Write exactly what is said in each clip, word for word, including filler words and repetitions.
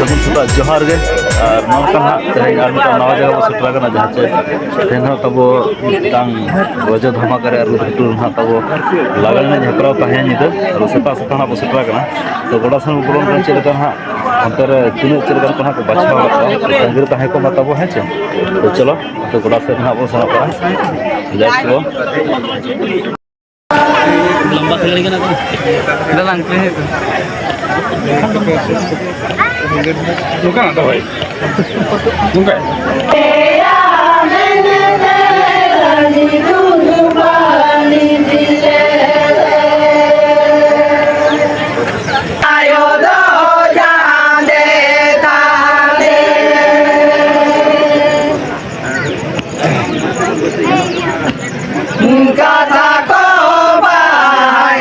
ᱥᱟᱹᱜᱩᱱ ᱥᱮᱛᱟᱜ, ᱡᱚᱦᱟᱨ ᱜᱮ᱾ ᱟᱨ ᱱᱚᱝᱠᱟ ᱱᱟᱦᱟᱜ ᱛᱮᱦᱮᱧ ᱟᱨ ᱢᱤᱫᱴᱟᱝ ᱱᱟᱣᱟ ᱡᱟᱭᱜᱟ ᱵᱚᱱ ᱥᱮᱴᱮᱨ ᱟᱠᱟᱱᱟ, ᱡᱟᱦᱟᱸ ᱪᱮ ᱛᱮᱦᱮᱧ ᱦᱟᱸᱜ ᱛᱟᱵᱚ ᱢᱤᱫᱴᱟᱝ ᱨᱚᱡᱚ ᱫᱷᱟᱢᱟᱠᱟ ᱨᱮ ᱟᱨ ᱨᱩ ᱫᱷᱩᱴᱩ ᱱᱟᱦᱟᱜ ᱛᱟᱵᱚ ᱞᱟᱜᱽᱬᱮ ᱮᱱᱮᱡ ᱦᱮᱯᱨᱟᱣ ᱛᱟᱦᱮᱸ ᱧᱤᱫᱟᱹ᱾ ᱟᱫᱚ ᱥᱮᱛᱟᱜ ᱥᱮᱛᱟᱜ ᱱᱟᱦᱟᱜ ᱵᱚᱱ ᱥᱮᱴᱮᱨ ᱟᱠᱟᱱᱟ᱾ ᱛᱚ ᱜᱚᱰᱟ ᱥᱮᱱ ᱵᱚᱱ ᱵᱚᱞᱚᱱ ᱠᱟᱱᱟ, ᱪᱮᱫ ᱞᱮᱠᱟ ᱱᱟᱦᱟᱜ ᱚᱱᱛᱮ ᱨᱮ ᱛᱤᱱᱟᱹᱜ ᱪᱮᱫ ᱞᱮᱠᱟᱱ ᱠᱚ ᱱᱟᱦᱟᱜ ᱠᱚ ᱵᱟᱪᱷᱟᱣ ᱟᱠᱟᱫ ᱠᱚᱣᱟ, ᱛᱟᱺᱜᱤ ᱨᱮ ᱛᱟᱦᱮᱸ ᱠᱚᱜ ᱢᱟ ᱛᱟᱵᱚ, ᱦᱮᱸ ᱪᱮ᱾ ᱛᱚ ᱪᱚᱞᱚ, ᱛᱚ ᱜᱚᱰᱟ ᱥᱮᱫ ᱱᱟᱦᱟᱜ ᱵᱚᱱ ᱥᱮᱱᱚᱜ ᱠᱟᱱᱟ᱾ Let's go. ᱞᱚᱢᱵᱟ ᱠᱷᱮᱞᱳᱰ ᱠᱟᱱᱟ ᱠᱚ᱾ ᱫᱟᱞᱟᱝ ᱠᱚ ᱦᱮᱡ ᱠᱚ᱾ ᱱᱚᱝᱠᱟᱱᱟᱜ ᱫᱚ ᱦᱳᱭ᱾ ᱱᱚᱝᱠᱟ᱾ ᱠᱟᱛᱷᱟ ᱠᱚ ᱵᱟᱭ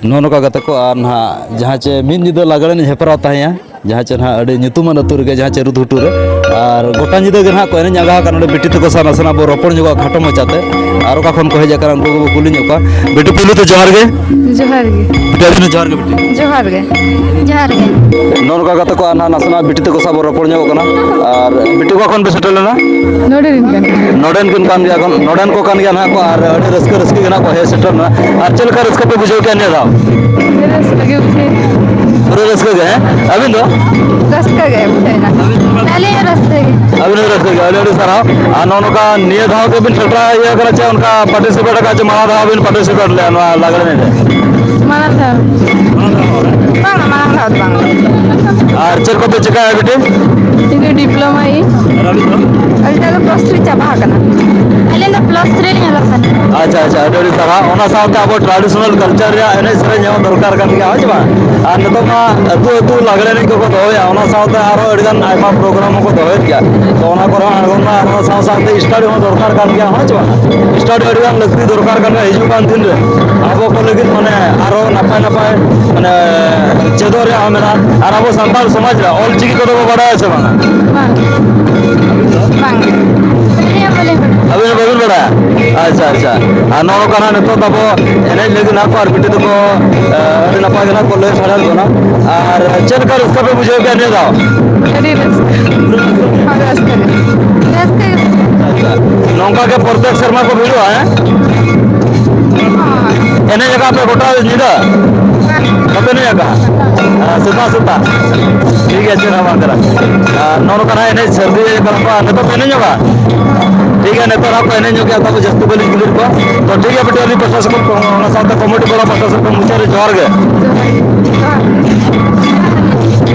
ᱱᱚᱜᱼᱚ ᱱᱚᱝᱠᱟ ᱜᱟᱛᱮ ᱠᱚ, ᱟᱨ ᱱᱟᱦᱟᱜ ᱡᱟᱦᱟᱸ ᱪᱮ ᱢᱤᱫ ᱧᱤᱫᱟᱹ ᱞᱟᱜᱽᱲᱮ ᱮᱱᱮᱡ ᱦᱮᱯᱨᱟᱣ ᱛᱟᱦᱮᱸᱭᱟ, ᱡᱟᱦᱟᱸ ᱪᱮ ᱱᱟᱦᱟᱜ ᱟᱹᱰᱤ ᱧᱩᱛᱩᱢᱟᱱ ᱟᱹᱛᱩ ᱨᱮᱜᱮ, ᱡᱟᱦᱟᱸ ᱪᱮ ᱨᱩᱫᱷᱩᱴᱩ ᱨᱮ, ᱟᱨ ᱜᱚᱴᱟ ᱧᱤᱫᱟᱹ ᱜᱮ ᱱᱟᱦᱟᱜ ᱠᱚ ᱮᱱᱮᱡ ᱟᱸᱜᱟ ᱟᱠᱟᱱ᱾ ᱱᱚᱰᱮ ᱵᱤᱴᱤ ᱛᱟᱠᱚ ᱥᱟᱶ ᱱᱟᱥᱮᱱᱟᱜ ᱵᱚ ᱨᱚᱯᱚᱲ ᱧᱚᱜᱚᱜᱼᱟ ᱠᱷᱟᱴᱚ ᱢᱟᱪᱷᱟᱛᱮ, ᱟᱨ ᱚᱠᱟ ᱠᱷᱚᱱ ᱠᱚ ᱦᱮᱡ ᱟᱠᱟᱱᱟ ᱩᱱᱠᱩ ᱠᱚᱵᱚ ᱠᱩᱞᱤ ᱧᱚᱜ ᱠᱚᱣᱟ᱾ ᱵᱤᱴᱤ, ᱯᱩᱭᱞᱩ ᱛᱮ ᱡᱚᱦᱟᱨ ᱜᱮ᱾ ᱡᱚᱦᱟᱨ ᱜᱮ᱾ ᱵᱤᱴᱤ, ᱟᱹᱵᱤᱱ ᱦᱚᱸ ᱡᱚᱦᱟᱨ ᱜᱮ ᱵᱤᱴᱤ᱾ ᱡᱚᱦᱟᱨ ᱜᱮ᱾ ᱡᱚᱦᱟᱨ ᱜᱮ᱾ ᱱᱚᱜᱼᱚ ᱱᱚᱝᱠᱟ ᱜᱟᱛᱮ ᱠᱚ, ᱟᱨ ᱱᱟᱦᱟᱜ ᱱᱟᱥᱮᱱᱟᱜ ᱵᱤᱴᱤ ᱛᱟᱠᱚ ᱥᱟᱶ ᱵᱚ ᱨᱚᱯᱚᱲ ᱧᱚᱜᱚᱜ ᱠᱟᱱᱟ᱾ ᱟᱨ ᱵᱤᱴᱤ, ᱚᱠᱟ ᱠᱷᱚᱱ ᱯᱮ ᱥᱮᱴᱮᱨ ᱞᱮᱱᱟ? ᱱᱚᱰᱮ ᱨᱮᱱ ᱠᱟᱱ ᱜᱮᱭᱟ᱾ ᱱᱚᱰᱮᱱ ᱠᱤᱱ ᱠᱟᱱ ᱜᱮᱭᱟ ᱠᱚ, ᱱᱚᱰᱮᱱ ᱠᱚ ᱠᱟᱱ ᱜᱮᱭᱟ ᱱᱟᱦᱟᱜ ᱠᱚ, ᱟᱨ ᱟᱹᱰᱤ ᱨᱟᱹᱥᱠᱟᱹ, ᱨᱟᱹᱥᱠᱟᱹ ᱜᱮ ᱱᱟᱦᱟᱜ ᱠᱚ ᱦᱮᱡ ᱥᱮᱴᱮᱨ ᱞᱮᱱᱟ᱾ ᱟᱨ ᱪᱮᱫ ᱞᱮᱠᱟ ᱨᱟᱹᱥᱠᱟᱹ ᱯᱮ ᱵᱩᱡᱷᱟᱹᱣ ᱠᱮᱫᱼᱟ ᱱᱤᱭᱟᱹ ᱫᱷᱟᱣ? ᱨᱟᱹᱥᱠᱟᱹ ᱜᱮ ᱵᱩᱡᱷᱟᱹᱣ ᱮᱱᱟ᱾ ᱯᱩᱨᱟᱹ ᱨᱟᱹᱥᱠᱟᱹ ᱜᱮ, ᱦᱮᱸ? ᱟᱹᱵᱤᱱ ᱫᱚ? ᱨᱟᱹᱥᱠᱟᱹ ᱜᱮ ᱵᱩᱡᱷᱟᱹᱣ ᱮᱱᱟ᱾ ᱟᱹᱞᱤᱧ ᱦᱚᱸ ᱨᱟᱹᱥᱠᱟᱹ ᱜᱮ᱾ ᱟᱹᱵᱤᱱ ᱦᱚᱸ ᱨᱟᱹᱥᱠᱟᱹ ᱜᱮ, ᱟᱹᱰᱤ ᱟᱹᱰᱤ ᱥᱟᱨᱦᱟᱣ᱾ ᱟᱨ ᱱᱚᱜᱼᱚ ᱱᱚᱝᱠᱟ ᱱᱤᱭᱟᱹ ᱫᱷᱟᱣ ᱜᱮᱵᱤᱱ ᱥᱮᱴᱮᱨ ᱤᱭᱟᱹ ᱠᱟᱱᱟ ᱪᱮ ᱚᱱᱠᱟ ᱯᱟᱨᱴᱤᱥᱤᱯᱮᱴ ᱟᱠᱟᱫ ᱪᱮ ᱢᱟᱲᱟᱝ ᱫᱷᱟᱣ ᱵᱤᱱ ᱯᱟᱨᱴᱤᱥᱤᱯᱮᱴ ᱞᱮᱫᱼᱟ ᱱᱚᱣᱟ ᱞᱟᱜᱽᱲᱮ ᱮᱱᱮᱡ ᱨᱮ? ᱢᱟᱲᱟᱝ ᱫᱷᱟᱣ᱾ ᱵᱟᱝᱟ, ᱢᱟᱲᱟᱝ ᱫᱷᱟᱣ ᱫᱚ ᱵᱟᱝ᱾ ᱟᱨ ᱪᱮᱫ ᱠᱚᱯᱮ ᱪᱤᱠᱟᱹᱭᱟ ᱵᱤᱴᱤ? ᱤᱧ ᱫᱚ ᱰᱤᱯᱞᱳᱢᱟ ᱤᱧ᱾ ᱟᱨ ᱟᱹᱵᱤᱱ ᱫᱚ? ᱟᱹᱞᱤᱧ ᱫᱚ ᱯᱞᱟᱥ ᱛᱷᱨᱤ ᱪᱟᱵᱟ ᱟᱠᱟᱱᱟ᱾ ᱟᱹᱞᱤᱧ ᱫᱚ ᱯᱞᱟᱥ ᱛᱷᱨᱤ ᱞᱤᱧ ᱚᱞᱚᱜ ᱠᱟᱱᱟ᱾ ᱟᱪᱪᱷᱟ, ᱟᱪᱪᱷᱟ, ᱟᱹᱰᱤ ᱟᱹᱰᱤ ᱥᱟᱨᱦᱟᱣ᱾ ᱚᱱᱟ ᱥᱟᱶᱛᱮ ᱟᱵᱚ ᱴᱨᱟᱰᱤᱥᱚᱱᱟᱞ ᱠᱟᱞᱪᱟᱨ ᱨᱮᱭᱟᱜ ᱮᱱᱮᱡ ᱥᱮᱨᱮᱧ ᱦᱚᱸ ᱫᱚᱨᱠᱟᱨ ᱠᱟᱱ ᱜᱮᱭᱟ, ᱦᱳᱭ ᱥᱮ ᱵᱟᱝ? ᱟᱨ ᱱᱤᱛᱚᱜ ᱢᱟ ᱟᱹᱛᱩ ᱟᱹᱛᱩ ᱞᱟᱜᱽᱲᱮ ᱮᱱᱮᱡ ᱠᱚᱠᱚ ᱫᱚᱦᱚᱭᱟ, ᱚᱱᱟ ᱥᱟᱶᱛᱮ ᱟᱨᱦᱚᱸ ᱟᱹᱰᱤᱜᱟᱱ ᱟᱭᱢᱟ ᱯᱨᱳᱜᱨᱟᱢ ᱦᱚᱸᱠᱚ ᱫᱚᱦᱚᱭᱮᱫ ᱜᱮᱭᱟ᱾ ᱛᱚ ᱚᱱᱟ ᱠᱚᱨᱮ ᱦᱚᱸ ᱟᱬᱜᱚᱱ ᱢᱟ, ᱟᱨ ᱚᱱᱟ ᱥᱟᱶ ᱥᱟᱶᱛᱮ ᱥᱴᱟᱰᱤ ᱦᱚᱸ ᱫᱚᱨᱠᱟᱨ ᱠᱟᱱ ᱜᱮᱭᱟ, ᱦᱳᱭ ᱥᱮ ᱵᱟᱝ? ᱥᱴᱟᱰᱤ ᱟᱹᱰᱤᱜᱟᱱ ᱞᱟᱹᱠᱛᱤ ᱫᱚᱨᱠᱟᱨ ᱠᱟᱱ ᱜᱮᱭᱟ ᱦᱤᱡᱩᱜ ᱠᱟᱱ ᱫᱤᱱ ᱨᱮ ᱟᱵᱚ ᱠᱚ ᱞᱟᱹᱜᱤᱫ, ᱢᱟᱱᱮ, ᱟᱨᱦᱚᱸ ᱱᱟᱯᱟᱭ ᱱᱟᱯᱟᱭ, ᱢᱟᱱᱮ, ᱪᱮᱫᱚᱜ ᱨᱮᱭᱟᱜ ᱦᱚᱸ ᱢᱮᱱᱟᱜᱼᱟ᱾ ᱟᱨ ᱟᱵᱚ ᱥᱟᱱᱛᱟᱲ ᱥᱚᱢᱟᱡᱽ ᱨᱮ ᱚᱞ ᱪᱤᱠᱤ ᱠᱚᱫᱚ ᱵᱚ ᱵᱟᱰᱟᱭᱟ ᱥᱮ ᱵᱟᱝᱟ? ᱵᱟᱝ᱾ ᱵᱟᱝ᱾ ᱟᱹᱞᱤᱧ ᱦᱚᱸ ᱵᱟᱹᱞᱤᱧ ᱵᱟᱲᱟᱭᱟ᱾ ᱟᱹᱵᱤᱱ ᱦᱚᱸ ᱵᱟᱹᱵᱤᱱ ᱵᱟᱲᱟᱭᱟ? ᱟᱪᱪᱷᱟ, ᱟᱪᱪᱷᱟ᱾ ᱟᱨ ᱱᱚᱜᱼᱚ ᱱᱚᱝᱠᱟ ᱱᱟᱜ ᱱᱤᱛᱚᱜ ᱫᱚ ᱟᱵᱚ ᱮᱱᱮᱡ ᱞᱟᱹᱜᱤᱫ ᱱᱟᱜ ᱠᱚ ᱟᱨ ᱵᱤᱴᱤ ᱛᱟᱠᱚ, ᱮ, ᱟᱹᱰᱤ ᱱᱟᱯᱟᱭ ᱜᱮ ᱱᱟᱜ ᱠᱚ ᱞᱟᱹᱭ ᱥᱟᱰᱮᱭᱟᱫ ᱵᱚᱱᱟ᱾ ᱟᱨ ᱪᱮᱫ ᱞᱮᱠᱟ ᱨᱟᱹᱥᱠᱟᱹ ᱯᱮ ᱵᱩᱡᱷᱟᱹᱣ ᱠᱮᱫᱼᱟ ᱱᱤᱭᱟᱹ ᱫᱷᱟᱣ? ᱟᱹᱰᱤ ᱨᱟᱹᱥᱠᱟᱹ᱾ ᱟᱹᱰᱤ ᱨᱟᱹᱥᱠᱟᱹ ᱜᱮ᱾ ᱨᱟᱹᱥᱠᱟᱹ ᱜᱮ᱾ ᱟᱪᱪᱷᱟ᱾ ᱱᱚᱝᱠᱟ ᱜᱮ ᱯᱨᱚᱛᱮᱠ ᱥᱮᱨᱢᱟ ᱠᱚ ᱵᱷᱤᱲᱚᱜᱼᱟ, ᱦᱮᱸ? ᱦᱳᱭ᱾ ᱮᱱᱮᱡ ᱟᱠᱟᱫ ᱯᱮ ᱜᱚᱴᱟ ᱧᱤᱫᱟᱹ? ᱵᱟᱝ᱾ ᱵᱟᱯᱮ ᱮᱱᱮᱡ ᱟᱠᱟᱫᱼᱟ? ᱦᱮᱸ, ᱥᱮᱛᱟᱜ ᱥᱮᱛᱟᱜ᱾ ᱴᱷᱤᱠ ᱜᱮᱭᱟ, ᱪᱮᱫ ᱦᱚᱸ ᱵᱟᱝ ᱠᱟᱱᱟ᱾ ᱟᱨ ᱱᱚᱜᱼᱚ ᱱᱚᱝᱠᱟ ᱱᱟᱜ ᱮᱱᱮᱡ ᱥᱟᱹᱨᱫᱤ ᱠᱟᱱᱟ ᱠᱚ, ᱟᱨ ᱱᱤᱛᱚᱜ ᱯᱮ ᱮᱱᱮᱡ ᱧᱚᱜᱟ? ᱴᱷᱤᱠ ᱜᱮᱭᱟ, ᱱᱤᱛᱚᱜ ᱦᱟᱸᱜ ᱠᱚ ᱮᱱᱮᱡ ᱧᱚᱜ ᱜᱮᱭᱟ, ᱛᱟᱵᱚ ᱡᱟᱹᱥᱛᱤ ᱵᱟᱹᱞᱤᱧ ᱠᱩᱞᱤ ᱠᱚᱣᱟ᱾ ᱛᱚ ᱴᱷᱤᱠ ᱜᱮᱭᱟ, ᱵᱤᱴᱤ, ᱟᱹᱞᱤᱧ ᱯᱟᱥᱴᱟ ᱥᱮᱫ ᱠᱷᱚᱱ, ᱚᱱᱟ ᱥᱟᱶᱛᱮ ᱠᱚᱢᱤᱴᱤ ᱠᱚᱲᱟ ᱯᱟᱥᱴᱟ ᱥᱮᱫ ᱠᱷᱚᱱ ᱢᱩᱪᱟᱹᱫ ᱨᱮ ᱡᱚᱦᱟᱨ ᱜᱮ᱾ ᱡᱚᱦᱟᱨ ᱜᱮ᱾ ᱡᱚᱦᱟᱨ ᱜᱮ᱾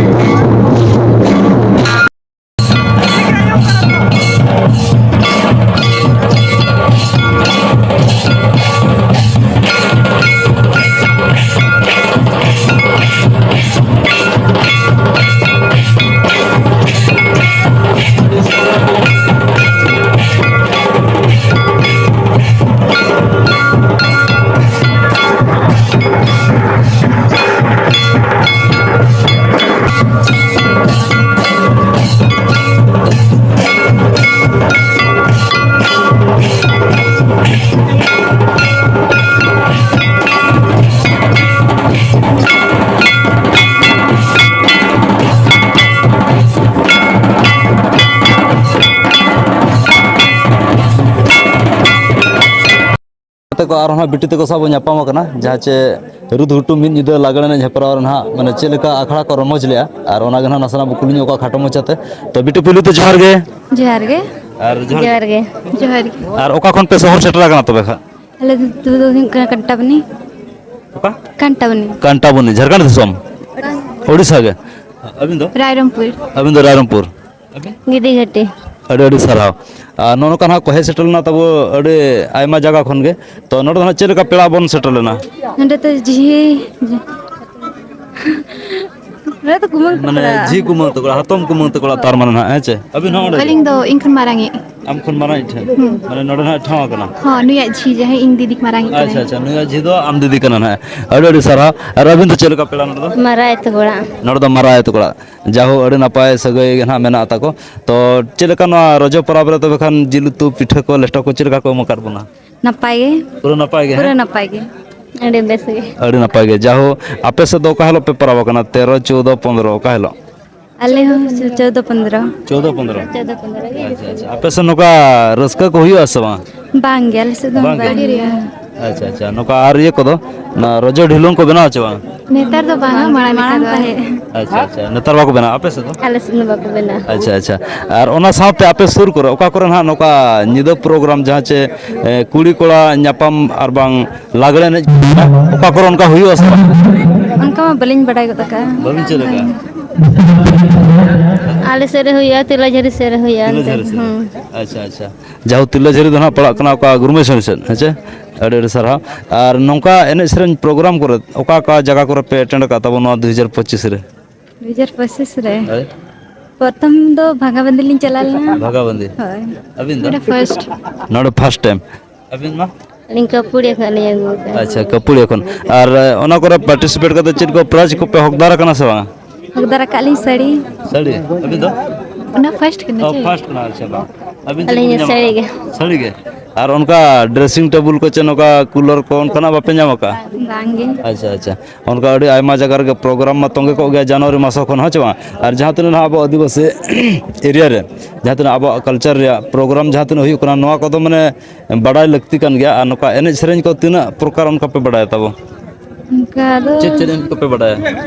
ᱟᱨᱦᱚᱸ ᱵᱤᱴᱤ ᱛᱟᱠᱚ ᱥᱟᱶ ᱵᱚᱱ ᱧᱟᱯᱟᱢ ᱟᱠᱟᱱᱟ, ᱡᱟᱦᱟᱸ ᱪᱮ ᱨᱩᱫ ᱦᱩᱴᱩ ᱢᱤᱫ ᱧᱤᱫᱟᱹ ᱞᱟᱜᱽᱬᱮ ᱮᱱᱮᱡ ᱦᱮᱯᱨᱟᱣ ᱨᱮ ᱱᱟᱦᱟᱜ, ᱢᱟᱱᱮ, ᱪᱮᱫ ᱞᱮᱠᱟ ᱟᱠᱷᱲᱟ ᱠᱚ ᱨᱚᱢᱚᱡᱽ ᱞᱮᱜᱼᱟ, ᱟᱨ ᱚᱱᱟ ᱜᱮ ᱱᱟᱦᱟᱜ ᱱᱟᱥᱮᱱᱟᱜ ᱵᱚ ᱠᱩᱞᱤ ᱧᱚᱜ ᱠᱚᱣᱟ ᱠᱷᱟᱴᱚ ᱢᱟᱪᱷᱟᱛᱮ᱾ ᱛᱚ ᱵᱤᱴᱤ, ᱯᱩᱭᱞᱩ ᱛᱮ ᱡᱚᱦᱟᱨ ᱜᱮ᱾ ᱡᱚᱦᱟᱨ ᱜᱮ᱾ ᱟᱨ ᱡᱚᱦᱟᱨ ᱜᱮ᱾ ᱡᱚᱦᱟᱨ ᱜᱮ᱾ ᱡᱚᱦᱟᱨ ᱜᱮ᱾ ᱟᱨ ᱚᱠᱟ ᱠᱷᱚᱱ ᱯᱮ ᱥᱚᱦᱚᱨ ᱥᱮᱴᱮᱨ ᱟᱠᱟᱱᱟ ᱛᱚᱵᱮ ᱠᱷᱟᱱ? ᱟᱞᱮ ᱫᱚ ᱦᱩᱭᱩᱜ ᱠᱟᱱᱟ ᱠᱟᱱᱴᱟᱵᱚᱱᱤ᱾ ᱚᱠᱟ? ᱠᱟᱱᱴᱟᱵᱚᱱᱤ᱾ ᱠᱟᱱᱴᱟᱵᱚᱱᱤ, ᱡᱷᱟᱲᱠᱷᱚᱸᱰ ᱫᱤᱥᱚᱢ? ᱳᱰᱤᱥᱟ ᱜᱮ᱾ ᱟᱹᱵᱤᱱ ᱫᱚ? ᱨᱟᱭᱨᱚᱝᱯᱩᱨ᱾ ᱟᱹᱵᱤᱱ ᱫᱚ ᱨᱟᱭᱨᱚᱝᱯᱩᱨ᱾ ᱟᱹᱵᱤᱱ? ᱜᱤᱫᱤᱜᱷᱟᱴᱤ᱾ ᱟᱹᱰᱤ ᱟᱹᱰᱤ ᱥᱟᱨᱦᱟᱣ᱾ ᱟᱨ ᱱᱚᱜᱼᱚ ᱱᱚᱝᱠᱟ ᱱᱟᱦᱟᱜ ᱠᱚ ᱦᱮᱡ ᱥᱮᱴᱮᱨ ᱞᱮᱱᱟ ᱛᱟᱵᱚ ᱟᱹᱰᱤ ᱟᱭᱢᱟ ᱡᱟᱭᱜᱟ ᱠᱷᱚᱱ ᱜᱮ᱾ ᱛᱚ ᱱᱚᱰᱮ ᱫᱚ ᱱᱟᱦᱟᱜ ᱪᱮᱫ ᱞᱮᱠᱟ ᱯᱮᱲᱟ ᱵᱚᱱ ᱥᱮᱴᱮᱨ ᱞᱮᱱᱟ? ᱱᱚᱰᱮ ᱫᱚ ᱡᱷᱤ-, ᱱᱚᱰᱮ ᱫᱚ ᱠᱩᱢᱟᱹᱝ ᱢᱟᱱᱮ ᱛᱟᱠᱚ ᱚᱲᱟᱜ᱾ ᱡᱷᱤ ᱠᱩᱢᱟᱹᱝ ᱛᱟᱠᱚ ᱚᱲᱟᱜ, ᱦᱟᱛᱚᱢ ᱠᱩᱢᱟᱹᱝ ᱛᱟᱠᱚ ᱚᱲᱟᱜ, ᱛᱟᱨ ᱢᱟᱱᱮ ᱱᱟᱦᱟᱜ, ᱦᱮᱸ ᱪᱮ? ᱟᱹᱵᱤᱱ ᱦᱚᱸ ᱚᱸᱰᱮ ᱜᱮ? ᱟᱹᱞᱤᱧ ᱫᱚ ᱤᱧ ᱠᱷᱚᱱ ᱢᱟᱨᱟᱝ ᱤᱡ᱾ ᱟᱢ ᱠᱷᱚᱱ ᱢᱟᱨᱟᱝ ᱤᱡ ᱴᱷᱮᱱ? ᱦᱩᱸ᱾ ᱢᱟᱱᱮ ᱱᱚᱰᱮ ᱱᱟᱦᱟᱜ ᱴᱷᱟᱶ ᱟᱠᱟᱱᱟ? ᱦᱚᱸ, ᱱᱩᱭᱟᱜ ᱡᱷᱤ ᱡᱟᱦᱟᱸᱭ ᱤᱧ ᱫᱤᱫᱤ ᱢᱟᱨᱟᱝ ᱤᱡ ᱟᱪᱪᱷᱟ, ᱠᱟᱱᱟᱭ᱾ ᱟᱪᱪᱷᱟ, ᱱᱩᱭᱟᱜ ᱡᱷᱤ ᱫᱚ ᱟᱢ ᱫᱤᱫᱤ ᱠᱟᱱᱟ ᱱᱟᱦᱟᱜ᱾ ᱟᱹᱰᱤ ᱟᱹᱰᱤ ᱥᱟᱨᱦᱟᱣ᱾ ᱟᱨ ᱟᱹᱵᱤᱱ ᱫᱚ ᱪᱮᱫ ᱞᱮᱠᱟ ᱯᱮᱲᱟ ᱱᱚᱰᱮ ᱫᱚ? ᱢᱟᱨᱟᱝ ᱟᱭᱳ ᱛᱟᱠᱚ ᱚᱲᱟᱜ᱾ ᱱᱚᱰᱮ ᱫᱚ ᱢᱟᱨᱟᱝ ᱟᱭᱳ ᱛᱟᱠᱚ ᱚᱲᱟᱜ᱾ ᱡᱟᱭᱦᱳᱠ, ᱟᱹᱰᱤ ᱱᱟᱯᱟᱭ ᱥᱟᱹᱜᱟᱹᱭ ᱜᱮ ᱱᱟᱦᱟᱜ ᱢᱮᱱᱟᱜ ᱛᱟᱠᱚ᱾ ᱛᱚ ᱪᱮᱫ ᱞᱮᱠᱟ ᱱᱚᱣᱟ ᱨᱚᱡᱚ ᱯᱚᱨᱚᱵᱽ ᱨᱮ ᱛᱚᱵᱮ ᱠᱷᱟᱱ ᱡᱤᱞ ᱩᱛᱩ, ᱯᱤᱴᱷᱟᱹ ᱠᱚ, ᱞᱮᱴᱚ ᱠᱚ ᱪᱮᱫ ᱞᱮᱠᱟ ᱠᱚ ᱮᱢ ᱟᱠᱟᱫ ᱵᱚᱱᱟ? ᱱᱟᱯᱟᱭ ᱜᱮ᱾ ᱯᱩᱨᱟᱹ ᱱᱟᱯᱟᱭ ᱜᱮ, ᱯᱩᱨᱟᱹ ᱦᱮᱸ? ᱱᱟᱯᱟᱭ ᱜᱮ᱾ ᱟᱹᱰᱤ ᱵᱮᱥ ᱜᱮ᱾ ᱟᱹᱰᱤ ᱱᱟᱯᱟᱭ ᱜᱮ᱾ ᱡᱟᱭᱦᱳᱠ, ᱟᱯᱮ ᱥᱮᱫ ᱫᱚ ᱚᱠᱟ ᱦᱤᱞᱳᱜ ᱯᱮ ᱯᱚᱨᱚᱵᱽ ᱟᱠᱟᱱᱟ? ᱛᱮᱨᱚ, ᱪᱳᱣᱫᱚ, ᱯᱚᱱᱫᱽᱨᱚ, ᱚᱠᱟ ᱦᱤᱞᱳᱜ? ᱟᱞᱮ ᱦᱚᱸ ᱪᱳᱣᱫᱚ ᱯᱚᱱᱫᱽᱨᱚ᱾ ᱪᱳᱣᱫᱚ ᱯᱚᱱᱫᱽᱨᱚ? ᱪᱳᱣᱫᱚ ᱯᱚᱱᱫᱽᱨᱚ ᱨᱮᱜᱮ᱾ ᱟᱪᱪᱷᱟ, ᱟᱪᱪᱷᱟ᱾ ᱟᱯᱮ ᱥᱮᱫ ᱱᱚᱝᱠᱟ ᱨᱟᱹᱥᱠᱟᱹ ᱠᱚ ᱦᱩᱭᱩᱜᱼᱟ ᱥᱮ ᱵᱟᱝ? ᱵᱟᱝ ᱜᱮ, ᱟᱞᱮ ᱥᱮᱫ ᱫᱚ ᱵᱟᱝ ᱜᱮ? ᱵᱟᱝ ᱦᱩᱭᱩᱜᱼᱟ᱾ ᱟᱪᱪᱷᱟ, ᱟᱪᱪᱷᱟ᱾ ᱱᱚᱝᱠᱟ ᱟᱨ ᱤᱭᱟᱹ ᱠᱚᱫᱚ, ᱚᱱᱟ ᱨᱚᱡᱚ ᱰᱷᱤᱞᱣᱟᱹᱝ ᱠᱚ ᱵᱮᱱᱟᱣ ᱪᱮ ᱵᱟᱝ? ᱱᱮᱛᱟᱨ ᱫᱚ ᱵᱟᱝᱟ, ᱢᱟᱲᱟᱝ ᱞᱮᱠᱟ ᱫᱚ᱾ ᱟᱪᱪᱷᱟ, ᱟᱪᱪᱷᱟ᱾ ᱱᱮᱛᱟᱨ ᱵᱟᱠᱚ ᱵᱮᱱᱟᱣᱟ ᱟᱯᱮ ᱥᱮᱫ ᱫᱚ? ᱟᱞᱮ ᱥᱮᱫ ᱫᱚ ᱵᱟᱠᱚ ᱵᱮᱱᱟᱣᱟ᱾ ᱟᱪᱪᱷᱟ, ᱟᱪᱪᱷᱟ᱾ ᱟᱨ ᱚᱱᱟ ᱥᱟᱶᱛᱮ ᱟᱯᱮ ᱥᱩᱨ ᱠᱚᱨᱮ ᱚᱠᱟ ᱠᱚᱨᱮ ᱱᱟᱦᱟᱜ ᱱᱚᱝᱠᱟ ᱧᱤᱫᱟᱹ ᱯᱨᱳᱜᱨᱟᱢ, ᱡᱟᱦᱟᱸ ᱪᱮ, ᱮ, ᱠᱩᱲᱤ ᱠᱚᱲᱟ ᱧᱟᱯᱟᱢ ᱟᱨ ᱵᱟᱝ ᱞᱟᱜᱽᱲᱮ ᱮᱱᱮᱡ, ᱚᱠᱟ ᱠᱚᱨᱮ ᱚᱱᱠᱟ ᱦᱩᱭᱩᱜᱼᱟ ᱥᱮ ᱵᱟᱝ? ᱚᱱᱠᱟ ᱢᱟ ᱵᱟᱹᱞᱤᱧ ᱵᱟᱰᱟᱭ ᱜᱚᱫ ᱟᱠᱟᱫᱼᱟ᱾ ᱵᱟᱹᱵᱤᱱ ᱪᱮᱫ ᱟᱠᱟᱫᱼᱟ? ᱟᱞᱮ ᱥᱮᱫ ᱨᱮ ᱦᱩᱭᱩᱜᱼᱟ, ᱛᱤᱞᱟᱹᱡᱷᱟᱹᱨᱤ ᱥᱮᱫ ᱨᱮ ᱦᱩᱭᱩᱜᱼᱟ ᱚᱱᱛᱮ᱾ ᱛᱤᱞᱟᱹᱡᱷᱟᱹᱨᱤ ᱥᱮᱫ ᱨᱮ? ᱦᱩᱸ᱾ ᱟᱪᱪᱷᱟ, ᱟᱪᱪᱷᱟ᱾ ᱡᱟᱦᱳᱠ, ᱛᱤᱞᱟᱹᱡᱷᱟᱹᱨᱤ ᱫᱚ ᱱᱟᱦᱟᱜ ᱯᱟᱲᱟᱜ ᱠᱟᱱᱟ ᱚᱠᱟ ᱜᱩᱨᱢᱮᱥᱚᱱ ᱥᱮᱫ, ᱦᱮᱸ ᱪᱮ? ᱟᱹᱰᱤ ᱟᱹᱰᱤ ᱥᱟᱨᱦᱟᱣ᱾ ᱟᱨ ᱱᱚᱝᱠᱟ ᱮᱱᱮᱡ ᱥᱮᱨᱮᱧ ᱯᱨᱳᱜᱨᱟᱢ ᱠᱚᱨᱮ ᱚᱠᱟ ᱚᱠᱟ ᱡᱟᱭᱜᱟ ᱠᱚᱨᱮ ᱯᱮ ᱮᱴᱮᱱᱰ ᱟᱠᱟᱫ ᱛᱟᱵᱚᱱ ᱱᱚᱣᱟ ᱫᱩ ᱦᱟᱡᱟᱨ ᱯᱚᱸᱪᱤᱥ ᱨᱮ? ᱫᱩ ᱦᱟᱡᱟᱨ ᱯᱚᱸᱪᱤᱥ ᱨᱮ? ᱦᱳᱭ᱾ ᱯᱨᱚᱛᱷᱚᱢ ᱫᱚ ᱵᱷᱟᱜᱟᱵᱟᱸᱫᱤ ᱞᱤᱧ ᱪᱟᱞᱟᱣ ᱞᱮᱱᱟ᱾ ᱵᱷᱟᱜᱟᱵᱟᱸᱫᱤ᱾ ᱦᱳᱭ᱾ ᱟᱹᱵᱤᱱ ᱫᱚ? ᱱᱚᱰᱮ first᱾ ᱱᱚᱰᱮ first time᱾ ᱟᱹᱵᱤᱱ ᱢᱟ? ᱟᱹᱞᱤᱧ ᱠᱟᱹᱯᱩᱲᱤᱭᱟᱹ ᱠᱷᱚᱱᱟᱜ ᱞᱤᱧ ᱟᱹᱜᱩ ᱟᱠᱟᱫᱼᱟ᱾ ᱟᱪᱪᱷᱟ, ᱠᱟᱹᱯᱩᱲᱤᱭᱟᱹ ᱠᱷᱚᱱ᱾ ᱟᱨ, ᱮ, ᱚᱱᱟ ᱠᱚᱨᱮ participate ᱠᱟᱛᱮ ᱪᱮᱫ ᱠᱚ prize ᱠᱚᱯᱮ ᱦᱚᱠᱫᱟᱨ ᱟᱠᱟᱱᱟ ᱥᱮ ᱵᱟᱝᱟ? ᱦᱚᱠᱫᱟᱨ ᱟᱠᱟᱫ ᱞᱤᱧ ᱥᱟᱹᱲᱤ᱾ ᱥᱟᱹᱲᱤ? ᱟᱹᱵᱤᱱ ᱫᱚ? ᱚᱱᱟ first ᱠᱟᱱᱟ ᱚ, ᱪᱮ? First ᱠᱟᱱᱟ, ᱟᱪᱪᱷᱟ, ᱵᱟᱝ᱾ ᱟᱹᱵᱤᱱ ᱪᱮᱫ ᱟᱹᱞᱤᱧ ᱠᱚᱵᱤᱱ ᱧᱟᱢ ᱥᱟᱹᱲᱤ ᱟᱠᱟᱫᱼᱟ? ᱜᱮ᱾ ᱥᱟᱹᱲᱤ ᱜᱮ? ᱟᱨ ᱚᱱᱠᱟ dressing table ᱠᱚ ᱪᱮ ᱱᱚᱝᱠᱟ cooler ᱠᱚ ᱚᱱᱠᱟᱱᱟᱜ ᱵᱟᱯᱮ ᱧᱟᱢ ᱟᱠᱟᱫᱼᱟ? ᱵᱟᱝᱜᱮ᱾ ᱟᱪᱪᱷᱟ, ᱟᱪᱪᱷᱟ᱾ ᱚᱱᱠᱟ ᱟᱹᱰᱤ ᱟᱭᱢᱟ ᱡᱟᱭᱜᱟ ᱨᱮᱜᱮ program ᱢᱟ ᱛᱚᱸᱜᱮ ᱠᱚᱜ ᱜᱮᱭᱟ ᱡᱟᱱᱩᱣᱟᱨᱤ ᱢᱟᱥ ᱠᱷᱚᱱ, ᱦᱮᱸ ᱪᱮ ᱵᱟᱝ? ᱟᱨ ᱡᱟᱦᱟᱸ ᱛᱤᱱᱟᱹᱜ ᱱᱟᱦᱟᱜ ᱟᱵᱚ ᱟᱹᱫᱤᱵᱟᱹᱥᱤ area ᱨᱮ ᱡᱟᱦᱟᱸ ᱛᱤᱱᱟᱹᱜ ᱟᱵᱚᱣᱟᱜ culture ᱨᱮᱭᱟᱜ program ᱡᱟᱦᱟᱸ ᱛᱤᱱᱟᱹᱜ ᱦᱩᱭᱩᱜ ᱠᱟᱱᱟ, ᱱᱚᱣᱟ ᱠᱚᱫᱚ ᱢᱟᱱᱮ ᱵᱟᱰᱟᱭ ᱞᱟᱹᱠᱛᱤ ᱠᱟᱱ ᱜᱮᱭᱟ᱾ ᱟᱨ ᱱᱚᱝᱠᱟ ᱮᱱᱮᱡ ᱥᱮᱨᱮᱧ ᱠᱚ ᱛᱤᱱᱟᱹᱜ ᱯᱨᱚᱠᱟᱨ ᱚᱱᱠᱟ ᱯᱮ ᱵᱟᱰᱟᱭᱟ ᱛᱟᱵᱚ? ᱚᱱᱠᱟ ᱫᱚ ᱪᱮᱫ ᱪᱮᱫ ᱮᱱᱮᱡ ᱠᱚᱯᱮ ᱵᱟᱰᱟᱭᱟ?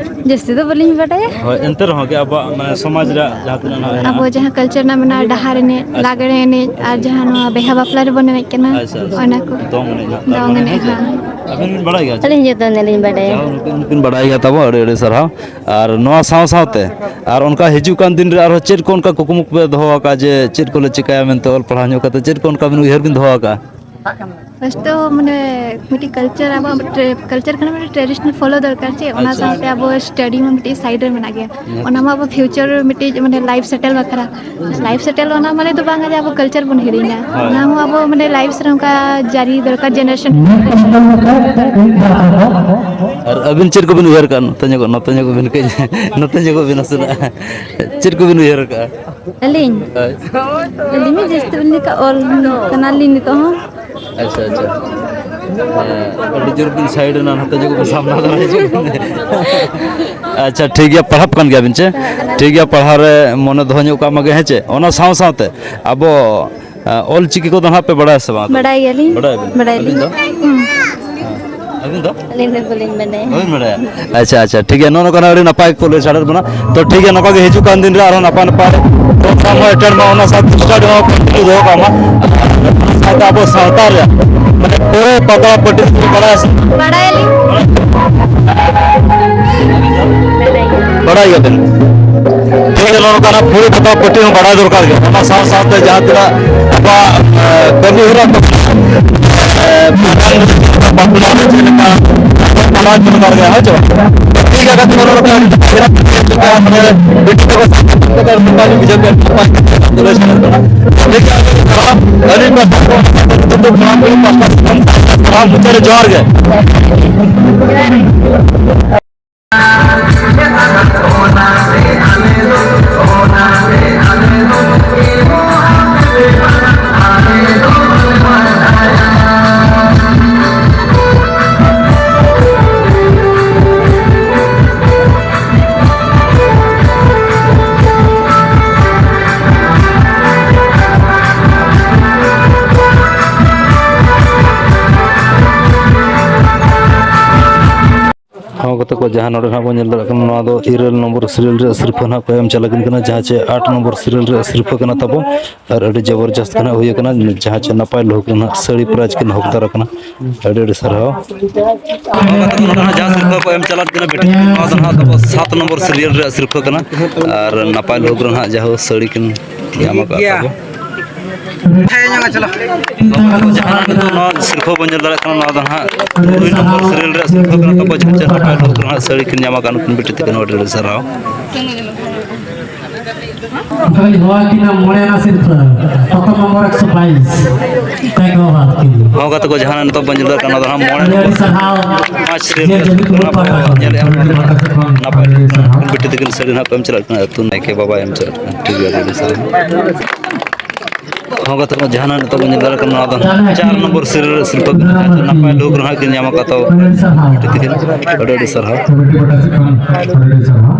ᱡᱟᱹᱥᱛᱤ ᱫᱚ ᱵᱟᱹᱞᱤᱧ ᱵᱟᱰᱟᱭᱟ᱾ ᱦᱳᱭ, ᱮᱱᱛᱮ ᱨᱮᱦᱚᱸ ᱜᱮ ᱟᱵᱚᱣᱟᱜ ᱢᱟᱱᱮ ᱥᱚᱢᱟᱡᱽ ᱨᱮᱭᱟᱜ ᱡᱟᱦᱟᱸ ᱛᱤᱱᱟᱹᱜ ᱱᱟᱦᱟᱜ ᱦᱮᱱᱟᱜᱼᱟ᱾ ᱟᱵᱚ ᱡᱟᱦᱟᱸ culture ᱨᱮᱱᱟᱜ ᱢᱮᱱᱟᱜᱼᱟ, ᱟᱪᱪᱷᱟ᱾ ᱰᱟᱦᱟᱨ ᱮᱱᱮᱡ, ᱟᱪᱪᱷᱟ᱾ ᱟᱨ ᱡᱟᱦᱟᱸ ᱱᱚᱣᱟ ᱵᱤᱦᱟ ᱵᱟᱯᱞᱟ ᱨᱮᱵᱚᱱ ᱮᱱᱮᱡ ᱠᱟᱱᱟ, ᱟᱪᱪᱷᱟ, ᱟᱪᱪᱷᱟ᱾ ᱚᱱᱟ ᱠᱚ᱾ ᱫᱚᱝ ᱮᱱᱮᱡ ᱱᱟᱦᱟᱜ, ᱫᱚᱝ ᱛᱟᱨ ᱢᱟᱱᱮ ᱮᱱᱮᱡ, ᱦᱮᱸ ᱪᱮ? ᱦᱮᱸ᱾ ᱟᱹᱵᱤᱱ ᱵᱤᱱ ᱵᱟᱲᱟᱭ ᱜᱮᱭᱟ ᱪᱮ? ᱟᱹᱞᱤᱧ ᱡᱚᱛᱚ ᱮᱱᱮᱡ ᱞᱤᱧ ᱵᱟᱰᱟᱭᱟ᱾ ᱡᱟᱦᱟᱸ ᱱᱩᱠᱤᱱ, ᱱᱩᱠᱤᱱ ᱵᱟᱰᱟᱭ ᱜᱮᱭᱟ ᱛᱟᱵᱚ, ᱟᱹᱰᱤ ᱟᱹᱰᱤ ᱥᱟᱨᱦᱟᱣ᱾ ᱟᱨ ᱱᱚᱣᱟ ᱥᱟᱶ ᱥᱟᱶᱛᱮ ᱟᱨ ᱚᱱᱠᱟ ᱦᱤᱡᱩᱜ ᱠᱟᱱ ᱫᱤᱱ ᱨᱮ ᱟᱨᱦᱚᱸ ᱪᱮᱫ ᱠᱚ ᱚᱱᱠᱟ ᱠᱩᱠᱢᱩ ᱠᱚᱯᱮ ᱫᱚᱦᱚ ᱟᱠᱟᱫᱼᱟ ᱡᱮ ᱪᱮᱫ ᱠᱚᱞᱮ ᱪᱤᱠᱟᱹᱭᱟ ᱢᱮᱱᱛᱮ ᱚᱞ ᱯᱟᱲᱦᱟᱣ ᱧᱚᱜ ᱠᱟᱛᱮ ᱪᱮᱫ ᱠᱚ ᱚᱱᱠᱟ ᱵᱤᱱ ᱩᱭᱦᱟᱹᱨ ᱵᱤᱱ ᱫᱚᱦᱚ ᱟᱠᱟᱫᱼᱟ? First ᱫᱚ ᱢᱟᱱᱮ ᱢᱤᱫᱴᱤᱡ culture, ᱟᱵᱚᱣᱟᱜ ᱢᱤᱫᱴᱮᱡ culture ᱠᱟᱱᱟ, ᱢᱤᱫᱴᱮᱡ traditional follow ᱫᱚᱨᱠᱟᱨ ᱪᱮ, ᱚᱱᱟ ᱟᱪᱪᱷᱟ᱾ ᱥᱟᱶᱛᱮ ᱟᱵᱚ study ᱢᱟ ᱢᱤᱫᱴᱤᱡ side ᱨᱮ ᱢᱮᱱᱟᱜ ᱜᱮᱭᱟ᱾ ᱦᱮᱸ᱾ ᱚᱱᱟ ᱢᱟ ᱟᱵᱚ future ᱢᱤᱫᱴᱤᱡ ᱢᱟᱱᱮ life settle ᱵᱟᱠᱷᱨᱟ᱾ Life settle ᱚᱱᱟ ᱢᱟᱱᱮ ᱫᱚ ᱵᱟᱝᱟ ᱡᱮ ᱟᱵᱚ culture ᱵᱚᱱ ᱦᱤᱲᱤᱧᱟ᱾ ᱦᱳᱭ᱾ ᱚᱱᱟ ᱦᱚᱸ ᱟᱵᱚ ᱢᱟᱱᱮ life ᱨᱮ ᱚᱱᱠᱟ ᱡᱟᱹᱨᱤ ᱫᱚᱨᱠᱟᱨ, generation᱾ ᱟᱨ ᱟᱹᱵᱤᱱ ᱪᱮᱫ ᱠᱚᱵᱤᱱ ᱩᱭᱦᱟᱹᱨ ᱠᱟᱜᱼᱟ? ᱱᱚᱛᱮ ᱧᱚᱜᱚᱜ, ᱱᱚᱛᱮ ᱧᱚᱜᱚᱜ ᱵᱤᱱ ᱠᱟᱹᱡ, ᱱᱚᱛᱮ ᱧᱚᱜᱚᱜ ᱵᱤᱱ ᱟᱥᱮᱱᱟᱜ᱾ ᱪᱮᱫ ᱠᱚᱵᱤᱱ ᱩᱭᱦᱟᱹᱨ ᱠᱟᱜᱼᱟ? ᱟᱹᱞᱤᱧ? ᱦᱳᱭ᱾ ᱟᱹᱞᱤᱧ ᱢᱟ ᱡᱟᱹᱥᱛᱤ ᱵᱟᱹᱞᱤᱧ ᱞᱟᱹᱭ ᱠᱟᱜᱼᱟ, ᱚᱞ ᱠᱟᱱᱟᱞᱤᱧ ᱱᱤᱛᱚᱜ ᱦᱚᱸ᱾ ᱟᱪᱪᱷᱟ, ᱟᱪᱪᱷᱟ᱾ ᱦᱮᱸ, ᱟᱹᱰᱤ ᱡᱳᱨ ᱵᱤᱱ side ᱮᱱᱟ, ᱱᱚᱛᱮ ᱧᱚᱜᱚᱜ ᱵᱤᱱ ᱥᱟᱢᱱᱟ ᱫᱷᱟᱨᱟ ᱦᱤᱡᱩᱜ ᱵᱤᱱ᱾ ᱟᱪᱪᱷᱟ, ᱴᱷᱤᱠ ᱜᱮᱭᱟ, ᱯᱟᱲᱦᱟᱜ ᱠᱟᱱ ᱜᱮᱭᱟᱵᱤᱱ ᱪᱮ? ᱴᱷᱤᱠ ᱜᱮᱭᱟ, ᱯᱟᱲᱦᱟᱣ ᱨᱮ ᱢᱚᱱᱮ ᱫᱚᱦᱚ ᱧᱚᱜ ᱠᱟᱜ ᱢᱟᱜᱮ, ᱦᱮᱸ ᱪᱮ? ᱚᱱᱟ ᱥᱟᱶ ᱥᱟᱶᱛᱮ ᱟᱵᱚ, ᱮ, ᱚᱞ ᱪᱤᱠᱤ ᱠᱚᱫᱚ ᱱᱟᱦᱟᱜ ᱯᱮ ᱵᱟᱲᱟᱭᱟ ᱥᱮ ᱵᱟᱝ? ᱵᱟᱰᱟᱭ ᱜᱮᱭᱟᱞᱤᱧ᱾ ᱵᱟᱰᱟᱭᱟᱵᱤᱱ? ᱵᱟᱰᱟᱭ ᱟᱹᱵᱤᱱ ᱟᱹᱞᱤᱧ᱾ ᱫᱚ? ᱦᱩᱸ᱾ ᱟᱹᱵᱤᱱ ᱫᱚ? ᱟᱹᱞᱤᱧ ᱫᱚ ᱵᱟᱹᱞᱤᱧ ᱵᱟᱰᱟᱭᱟ᱾ ᱵᱟᱹᱵᱤᱱ ᱵᱟᱰᱟᱭᱟ? ᱟᱪᱪᱷᱟ, ᱟᱪᱪᱷᱟ, ᱴᱷᱤᱠ ᱜᱮᱭᱟ, ᱱᱚᱜᱼᱚ ᱱᱚᱝᱠᱟᱱᱟᱜ ᱟᱹᱰᱤ ᱱᱟᱯᱟᱭ ᱠᱚ ᱞᱟᱹᱭ ᱥᱟᱰᱮᱭᱟᱫ ᱵᱚᱱᱟ᱾ ᱛᱚ ᱴᱷᱤᱠ ᱜᱮᱭᱟ, ᱱᱚᱝᱠᱟ ᱜᱮ ᱦᱤᱡᱩᱜ ᱠᱟᱱ ᱫᱤᱱ ᱨᱮ ᱟᱨᱦᱚᱸ ᱱᱟᱯᱟᱭ ᱱᱟᱯᱟᱭ program ᱦᱚᱸ attend ᱢᱟ, ᱚᱱᱟ ᱥᱟᱶᱛᱮ study ᱦᱚᱸ continue ᱫᱚᱦᱚ ᱠᱟᱜ ᱢᱟ᱾ ᱚᱱᱟ ᱥᱟᱶᱛᱮ ᱟᱵᱚ ᱥᱟᱶᱛᱟ ᱨᱮᱭᱟᱜ ᱢᱟᱱᱮ ᱯᱚᱨᱚᱵᱽ ᱯᱟᱛᱟ ᱯᱟᱹᱴᱤ ᱫᱚ ᱵᱟᱲᱟᱭᱟ ᱥᱮ? ᱵᱟᱲᱟᱭᱟᱞᱤᱧ᱾ ᱵᱟᱲᱟᱭ ᱜᱮᱭᱟᱵᱮᱱ? ᱴᱷᱤᱠ ᱜᱮᱭᱟ, ᱱᱚᱜᱼᱚ ᱱᱚᱝᱠᱟᱱᱟᱜ ᱯᱷᱩᱲᱩ ᱯᱟᱛᱟ ᱯᱟᱹᱴᱤ ᱦᱚᱸ ᱵᱟᱲᱟᱭ ᱫᱚᱨᱠᱟᱨ ᱜᱮ᱾ ᱚᱱᱟ ᱥᱟᱶ ᱥᱟᱶᱛᱮ ᱡᱟᱦᱟᱸ ᱛᱤᱱᱟᱹᱜ ᱟᱵᱚᱣᱟᱜ, ᱮ, ᱠᱟᱹᱢᱤ ᱦᱚᱨᱟ ᱠᱚ, ᱮ, ᱵᱟᱯᱞᱟ ᱨᱮ ᱪᱮᱫ ᱞᱮᱠᱟ ᱯᱟᱲᱦᱟᱣ ᱫᱚᱨᱠᱟᱨ ᱜᱮ, ᱦᱳᱭ ᱥᱮ ᱵᱟᱝ? ᱴᱷᱤᱠ ᱜᱮᱭᱟ, ᱜᱟᱛᱮ ᱠᱚ, ᱱᱚᱰᱮ ᱢᱟᱱᱮ ᱵᱤᱴᱤ ᱛᱟᱠᱚ ᱥᱟᱶ ᱠᱟᱛᱮ ᱱᱟᱯᱟᱭ ᱞᱤᱧ ᱵᱩᱡᱷᱟᱹᱣ ᱠᱮᱫᱟ, ᱱᱟᱯᱟᱭ ᱠᱟᱛᱮ ᱞᱟᱹᱭ ᱥᱟᱰᱮ ᱠᱟᱱᱟ᱾ ᱴᱷᱤᱠ ᱜᱮᱭᱟ, ᱟᱹᱰᱤ ᱥᱟᱨᱦᱟᱣ᱾ ᱟᱹᱞᱤᱧ ᱯᱟᱦᱴᱟ ᱠᱷᱚᱱ ᱥᱟᱱᱟᱢ ᱠᱚᱲᱟ ᱠᱩᱲᱤ ᱯᱟᱦᱴᱟ ᱥᱮᱫ ᱠᱷᱚᱱ ᱥᱟᱨᱦᱟᱣ, ᱢᱩᱪᱟᱹᱫ ᱨᱮ ᱡᱚᱦᱟᱨ ᱜᱮ᱾ ᱜᱟᱛᱮ ᱠᱚ, ᱡᱟᱦᱟᱸ ᱱᱚᱰᱮ ᱱᱟᱦᱟᱜ ᱵᱚᱱ ᱧᱮᱞ ᱫᱟᱲᱮᱭᱟᱜ ᱠᱟᱱᱟ, ᱱᱚᱣᱟ ᱫᱚ ᱤᱨᱟᱹᱞ ᱱᱚᱢᱵᱚᱨ ᱥᱤᱨᱤᱭᱟᱞ ᱨᱮᱭᱟᱜ ᱥᱤᱨᱯᱷᱟᱹ ᱱᱟᱦᱟᱜ ᱠᱚ ᱮᱢ ᱪᱟᱞᱟᱜ ᱠᱟᱱᱟ, ᱡᱟᱦᱟᱸ ᱪᱮ ᱟᱴ ᱱᱚᱢᱵᱚᱨ ᱥᱤᱨᱤᱭᱟᱞ ᱨᱮᱭᱟᱜ ᱥᱤᱨᱯᱷᱟᱹ ᱠᱟᱱᱟ ᱛᱟᱵᱚ᱾ ᱟᱨ ᱟᱹᱰᱤ ᱡᱚᱵᱚᱨᱡᱚᱥᱛ ᱜᱮ ᱱᱟᱦᱟᱜ ᱦᱩᱭ ᱟᱠᱟᱱᱟ, ᱡᱟᱦᱟᱸ ᱪᱮ ᱱᱟᱯᱟᱭ ᱞᱩᱠ ᱨᱮ ᱱᱟᱦᱟᱜ ᱥᱟᱹᱲᱤ ᱯᱨᱟᱭᱤᱡᱽ ᱠᱤᱱ ᱦᱚᱠᱫᱟᱨ ᱟᱠᱟᱱᱟ᱾ ᱟᱹᱰᱤ ᱟᱹᱰᱤ ᱥᱟᱨᱦᱟᱣ᱾ ᱱᱚᱰᱮ ᱱᱟᱦᱟᱜ ᱡᱟᱦᱟᱸ ᱥᱤᱨᱯᱷᱟᱹ ᱠᱚ ᱮᱢ ᱪᱟᱞᱟᱜ ᱠᱟᱱᱟ, ᱵᱤᱴᱤ, ᱱᱚᱣᱟ ᱫᱚ ᱱᱟᱦᱟᱜ ᱛᱟᱵᱚ ᱥᱟᱛ ᱱᱚᱢᱵᱚᱨ ᱥᱤᱨᱤᱭᱟᱞ ᱨᱮᱭᱟᱜ ᱥᱤᱨᱯᱷᱟᱹ ᱠᱟᱱᱟ᱾ ᱟᱨ ᱱᱟᱯᱟᱭ ᱞᱩᱠ ᱨᱮ ᱱᱟᱦᱟᱜ ᱡᱟᱦᱟᱸ ᱥᱟᱹᱲᱤ ᱠᱤᱱ ᱧᱟᱢ ᱟᱠᱟᱫ ᱛᱟᱵᱚ᱾ ᱦᱮᱸ, ᱧᱟᱢᱟ, ᱪᱚᱞᱚ᱾ ᱡᱟᱦᱟᱸ ᱱᱤᱛᱚᱜ ᱱᱚᱣᱟ ᱥᱤᱨᱯᱷᱟᱹ ᱵᱚᱱ ᱧᱮᱞ ᱫᱟᱲᱮᱭᱟᱜ ᱠᱟᱱᱟ, ᱱᱚᱣᱟ ᱫᱚ ᱱᱟᱦᱟᱜ ᱛᱩᱨᱩᱭ ᱱᱚᱢᱵᱚᱨ ᱥᱤᱨᱤᱭᱟᱞ ᱨᱮᱭᱟᱜ ᱥᱤᱨᱯᱷᱟᱹ ᱠᱟᱱᱟ ᱛᱟᱵᱚ, ᱡᱟᱦᱟᱸ ᱪᱮ ᱱᱟᱯᱟᱭ ᱞᱩᱠ ᱨᱮ ᱱᱟᱦᱟᱜ ᱥᱟᱹᱲᱤ ᱠᱤᱱ ᱧᱟᱢ ᱟᱠᱟᱫ ᱱᱩᱠᱤᱱ ᱵᱤᱴᱤ ᱛᱟᱹᱠᱤᱱ, ᱟᱹᱰᱤ ᱟᱹᱰᱤ ᱥᱟᱨᱦᱟᱣ᱾ ᱚᱱᱠᱟ ᱜᱮ ᱦᱚᱦᱚ ᱟᱹᱠᱤᱱᱟ ᱢᱚᱬᱮ ᱟᱱᱟᱜ ᱥᱤᱨᱯᱷᱟᱹ, ᱴᱚᱠᱚᱱ ᱱᱚᱢᱵᱚᱨ ᱮᱠᱥᱚ ᱵᱟᱭᱤᱥ, ᱛᱮᱸᱜᱚ ᱵᱷᱟᱨᱛᱤ᱾ ᱦᱚᱸ ᱜᱟᱛᱮ ᱠᱚ, ᱡᱟᱦᱟᱸ ᱱᱤᱛᱚᱜ ᱵᱚᱱ ᱧᱮᱞ ᱫᱟᱲᱮᱭᱟᱜ ᱠᱟᱱᱟ, ᱚᱱᱟ ᱫᱚ ᱦᱟᱸᱜ ᱢᱚᱬᱮ ᱟᱹᱰᱤ ᱟᱹᱰᱤ ᱥᱟᱨᱦᱟᱣ᱾ ᱯᱟᱸᱪ ᱥᱤᱨᱯᱷᱟᱹ ᱡᱮ ᱡᱟᱹᱵᱤ ᱠᱚᱵᱚᱱ ᱠᱟᱱᱟ ᱵᱚᱱ ᱯᱟᱦᱴᱟ ᱠᱷᱚᱱ, ᱧᱮᱞᱮᱫᱼᱟ ᱟᱹᱰᱤ ᱵᱚᱱ᱾ ᱟᱹᱰᱤ ᱥᱟᱨᱦᱟᱣ᱾ ᱵᱤᱴᱤ ᱛᱟᱹᱠᱤᱱ ᱥᱟᱹᱲᱤ ᱱᱟᱦᱟᱜ ᱠᱚ ᱮᱢ ᱪᱟᱞᱟᱜ ᱠᱟᱱᱟ, ᱟᱹᱛᱩ ᱱᱟᱭᱠᱮ ᱵᱟᱵᱟᱭ ᱮᱢ ᱪᱟᱞᱟᱜ ᱠᱟᱱᱟ᱾ ᱴᱷᱤᱠ ᱜᱮᱭᱟ, ᱟᱹᱰᱤ ᱟᱹᱰᱤ ᱥᱟᱨᱦᱟᱣ᱾ ᱦᱚᱸ ᱜᱟᱛᱮ ᱠᱚ, ᱡᱟᱦᱟᱸ ᱱᱟᱦᱟᱜ ᱱᱤᱛᱚᱜ ᱵᱚᱱ ᱧᱮᱞ ᱫᱟᱲᱮᱭᱟᱜ ᱠᱟᱱᱟ, ᱱᱚᱣᱟ ᱫᱚ ᱪᱟᱨ ᱱᱚᱢᱵᱚᱨ ᱥᱤᱨᱤᱭᱟᱞ ᱨᱮ ᱥᱤᱨᱯᱷᱟᱹ ᱠᱟᱱᱟ, ᱡᱟᱦᱟᱸ ᱪᱮ ᱱᱟᱯᱟᱭ ᱞᱩᱠ ᱨᱮ ᱱᱟᱦᱟᱜ ᱠᱤᱱ ᱧᱟᱢ ᱟᱠᱟᱫ ᱛᱟᱵᱚ ᱵᱤᱴᱤ ᱛᱟᱹᱠᱤᱱ᱾ ᱟᱹᱰᱤ ᱟᱹᱰᱤ ᱥᱟᱨᱦᱟᱣ᱾ ᱠᱚᱢᱤᱴᱤ ᱯᱟᱦᱴᱟ ᱥᱮᱫ ᱠᱷᱚᱱ ᱟᱹᱰᱤ ᱟᱹᱰᱤ ᱥᱟᱨᱦᱟᱣ᱾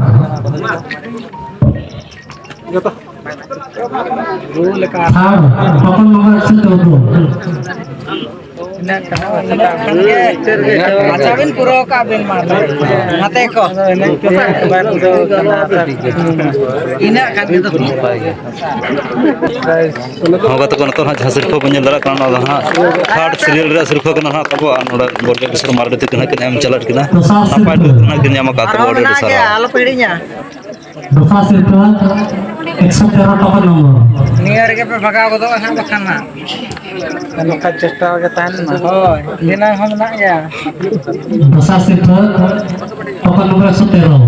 ᱛᱷᱟᱨᱰ, ᱴᱚᱠᱚᱱ ᱱᱚᱢᱵᱚᱨ ᱮᱠᱥᱚ ᱪᱳᱫᱫᱳ᱾ ᱟᱪᱪᱷᱟ, ᱵᱤᱱ ᱯᱩᱨᱟᱹᱣ ᱠᱟᱜ ᱵᱤᱱ ᱢᱟ, ᱱᱟᱛᱮ ᱠᱚ᱾ ᱤᱱᱟᱹᱜ ᱠᱷᱟᱱ ᱜᱮ ᱫᱚ᱾ ᱦᱚᱸ ᱜᱟᱛᱮ ᱠᱚ, ᱱᱤᱛᱚᱜ ᱦᱟᱸᱜ ᱡᱟᱦᱟᱸ ᱥᱤᱨᱯᱷᱟᱹ ᱵᱚᱱ ᱧᱮᱞ ᱫᱟᱲᱮᱭᱟᱜ ᱠᱟᱱᱟ, ᱚᱱᱟ ᱫᱚ ᱦᱟᱸᱜ ᱛᱷᱟᱨᱰ ᱥᱤᱨᱤᱭᱟᱞ ᱨᱮᱭᱟᱜ ᱥᱤᱨᱯᱷᱟᱹ ᱠᱟᱱᱟ ᱦᱟᱸᱜ ᱛᱟᱵᱚ᱾ ᱟᱨ ᱱᱚᱰᱮ ᱵᱚᱨᱡᱟ ᱠᱤᱥᱳᱨ ᱢᱟᱨᱰᱤ ᱛᱟᱹᱠᱤᱱ ᱦᱟᱸᱜ ᱠᱤᱱ ᱮᱢ ᱪᱟᱞᱟᱜ ᱠᱤᱱᱟ᱾ ᱫᱚᱥᱟᱨ ᱱᱟᱯᱟᱭ ᱥᱤᱨᱯᱷᱟᱹ᱾ ᱞᱩᱠ ᱨᱮ ᱱᱟᱦᱟᱜ ᱠᱤᱱ ᱧᱟᱢ ᱟᱠᱟᱫ ᱛᱟᱵᱚ, ᱟᱨᱦᱚᱸ ᱟᱹᱰᱤ ᱟᱹᱰᱤ ᱢᱮᱱᱟᱜ ᱜᱮᱭᱟ, ᱥᱟᱨᱦᱟᱣ᱾ ᱟᱞᱚᱯᱮ ᱦᱤᱲᱤᱧᱟ᱾ ᱫᱚᱥᱟᱨ ᱥᱤᱨᱯᱷᱟᱹ ᱮᱠᱥᱚ ᱛᱮᱨᱚ ᱴᱚᱠᱚᱱ ᱱᱚᱢᱵᱚᱨ᱾ ᱱᱤᱭᱟᱹ ᱨᱮᱜᱮ ᱯᱮ ᱵᱷᱟᱜᱟᱣ ᱜᱚᱫᱚᱜᱼᱟ ᱦᱟᱸᱜ ᱵᱟᱠᱷᱟᱱ ᱦᱟᱸᱜ᱾ ᱱᱚᱝᱠᱟ ᱪᱮᱥᱴᱟ ᱨᱮᱜᱮ ᱛᱟᱦᱮᱱ ᱢᱟ᱾ ᱦᱳᱭ, ᱫᱷᱤᱱᱟᱹᱝ ᱦᱚᱸ ᱢᱮᱱᱟᱜ ᱜᱮᱭᱟ᱾ ᱫᱚᱥᱟᱨ ᱥᱤᱨᱯᱷᱟᱹ ᱴᱚᱠᱚᱱ ᱱᱚᱢᱵᱚᱨ ᱮᱠᱥᱚ ᱛᱮᱨᱚ᱾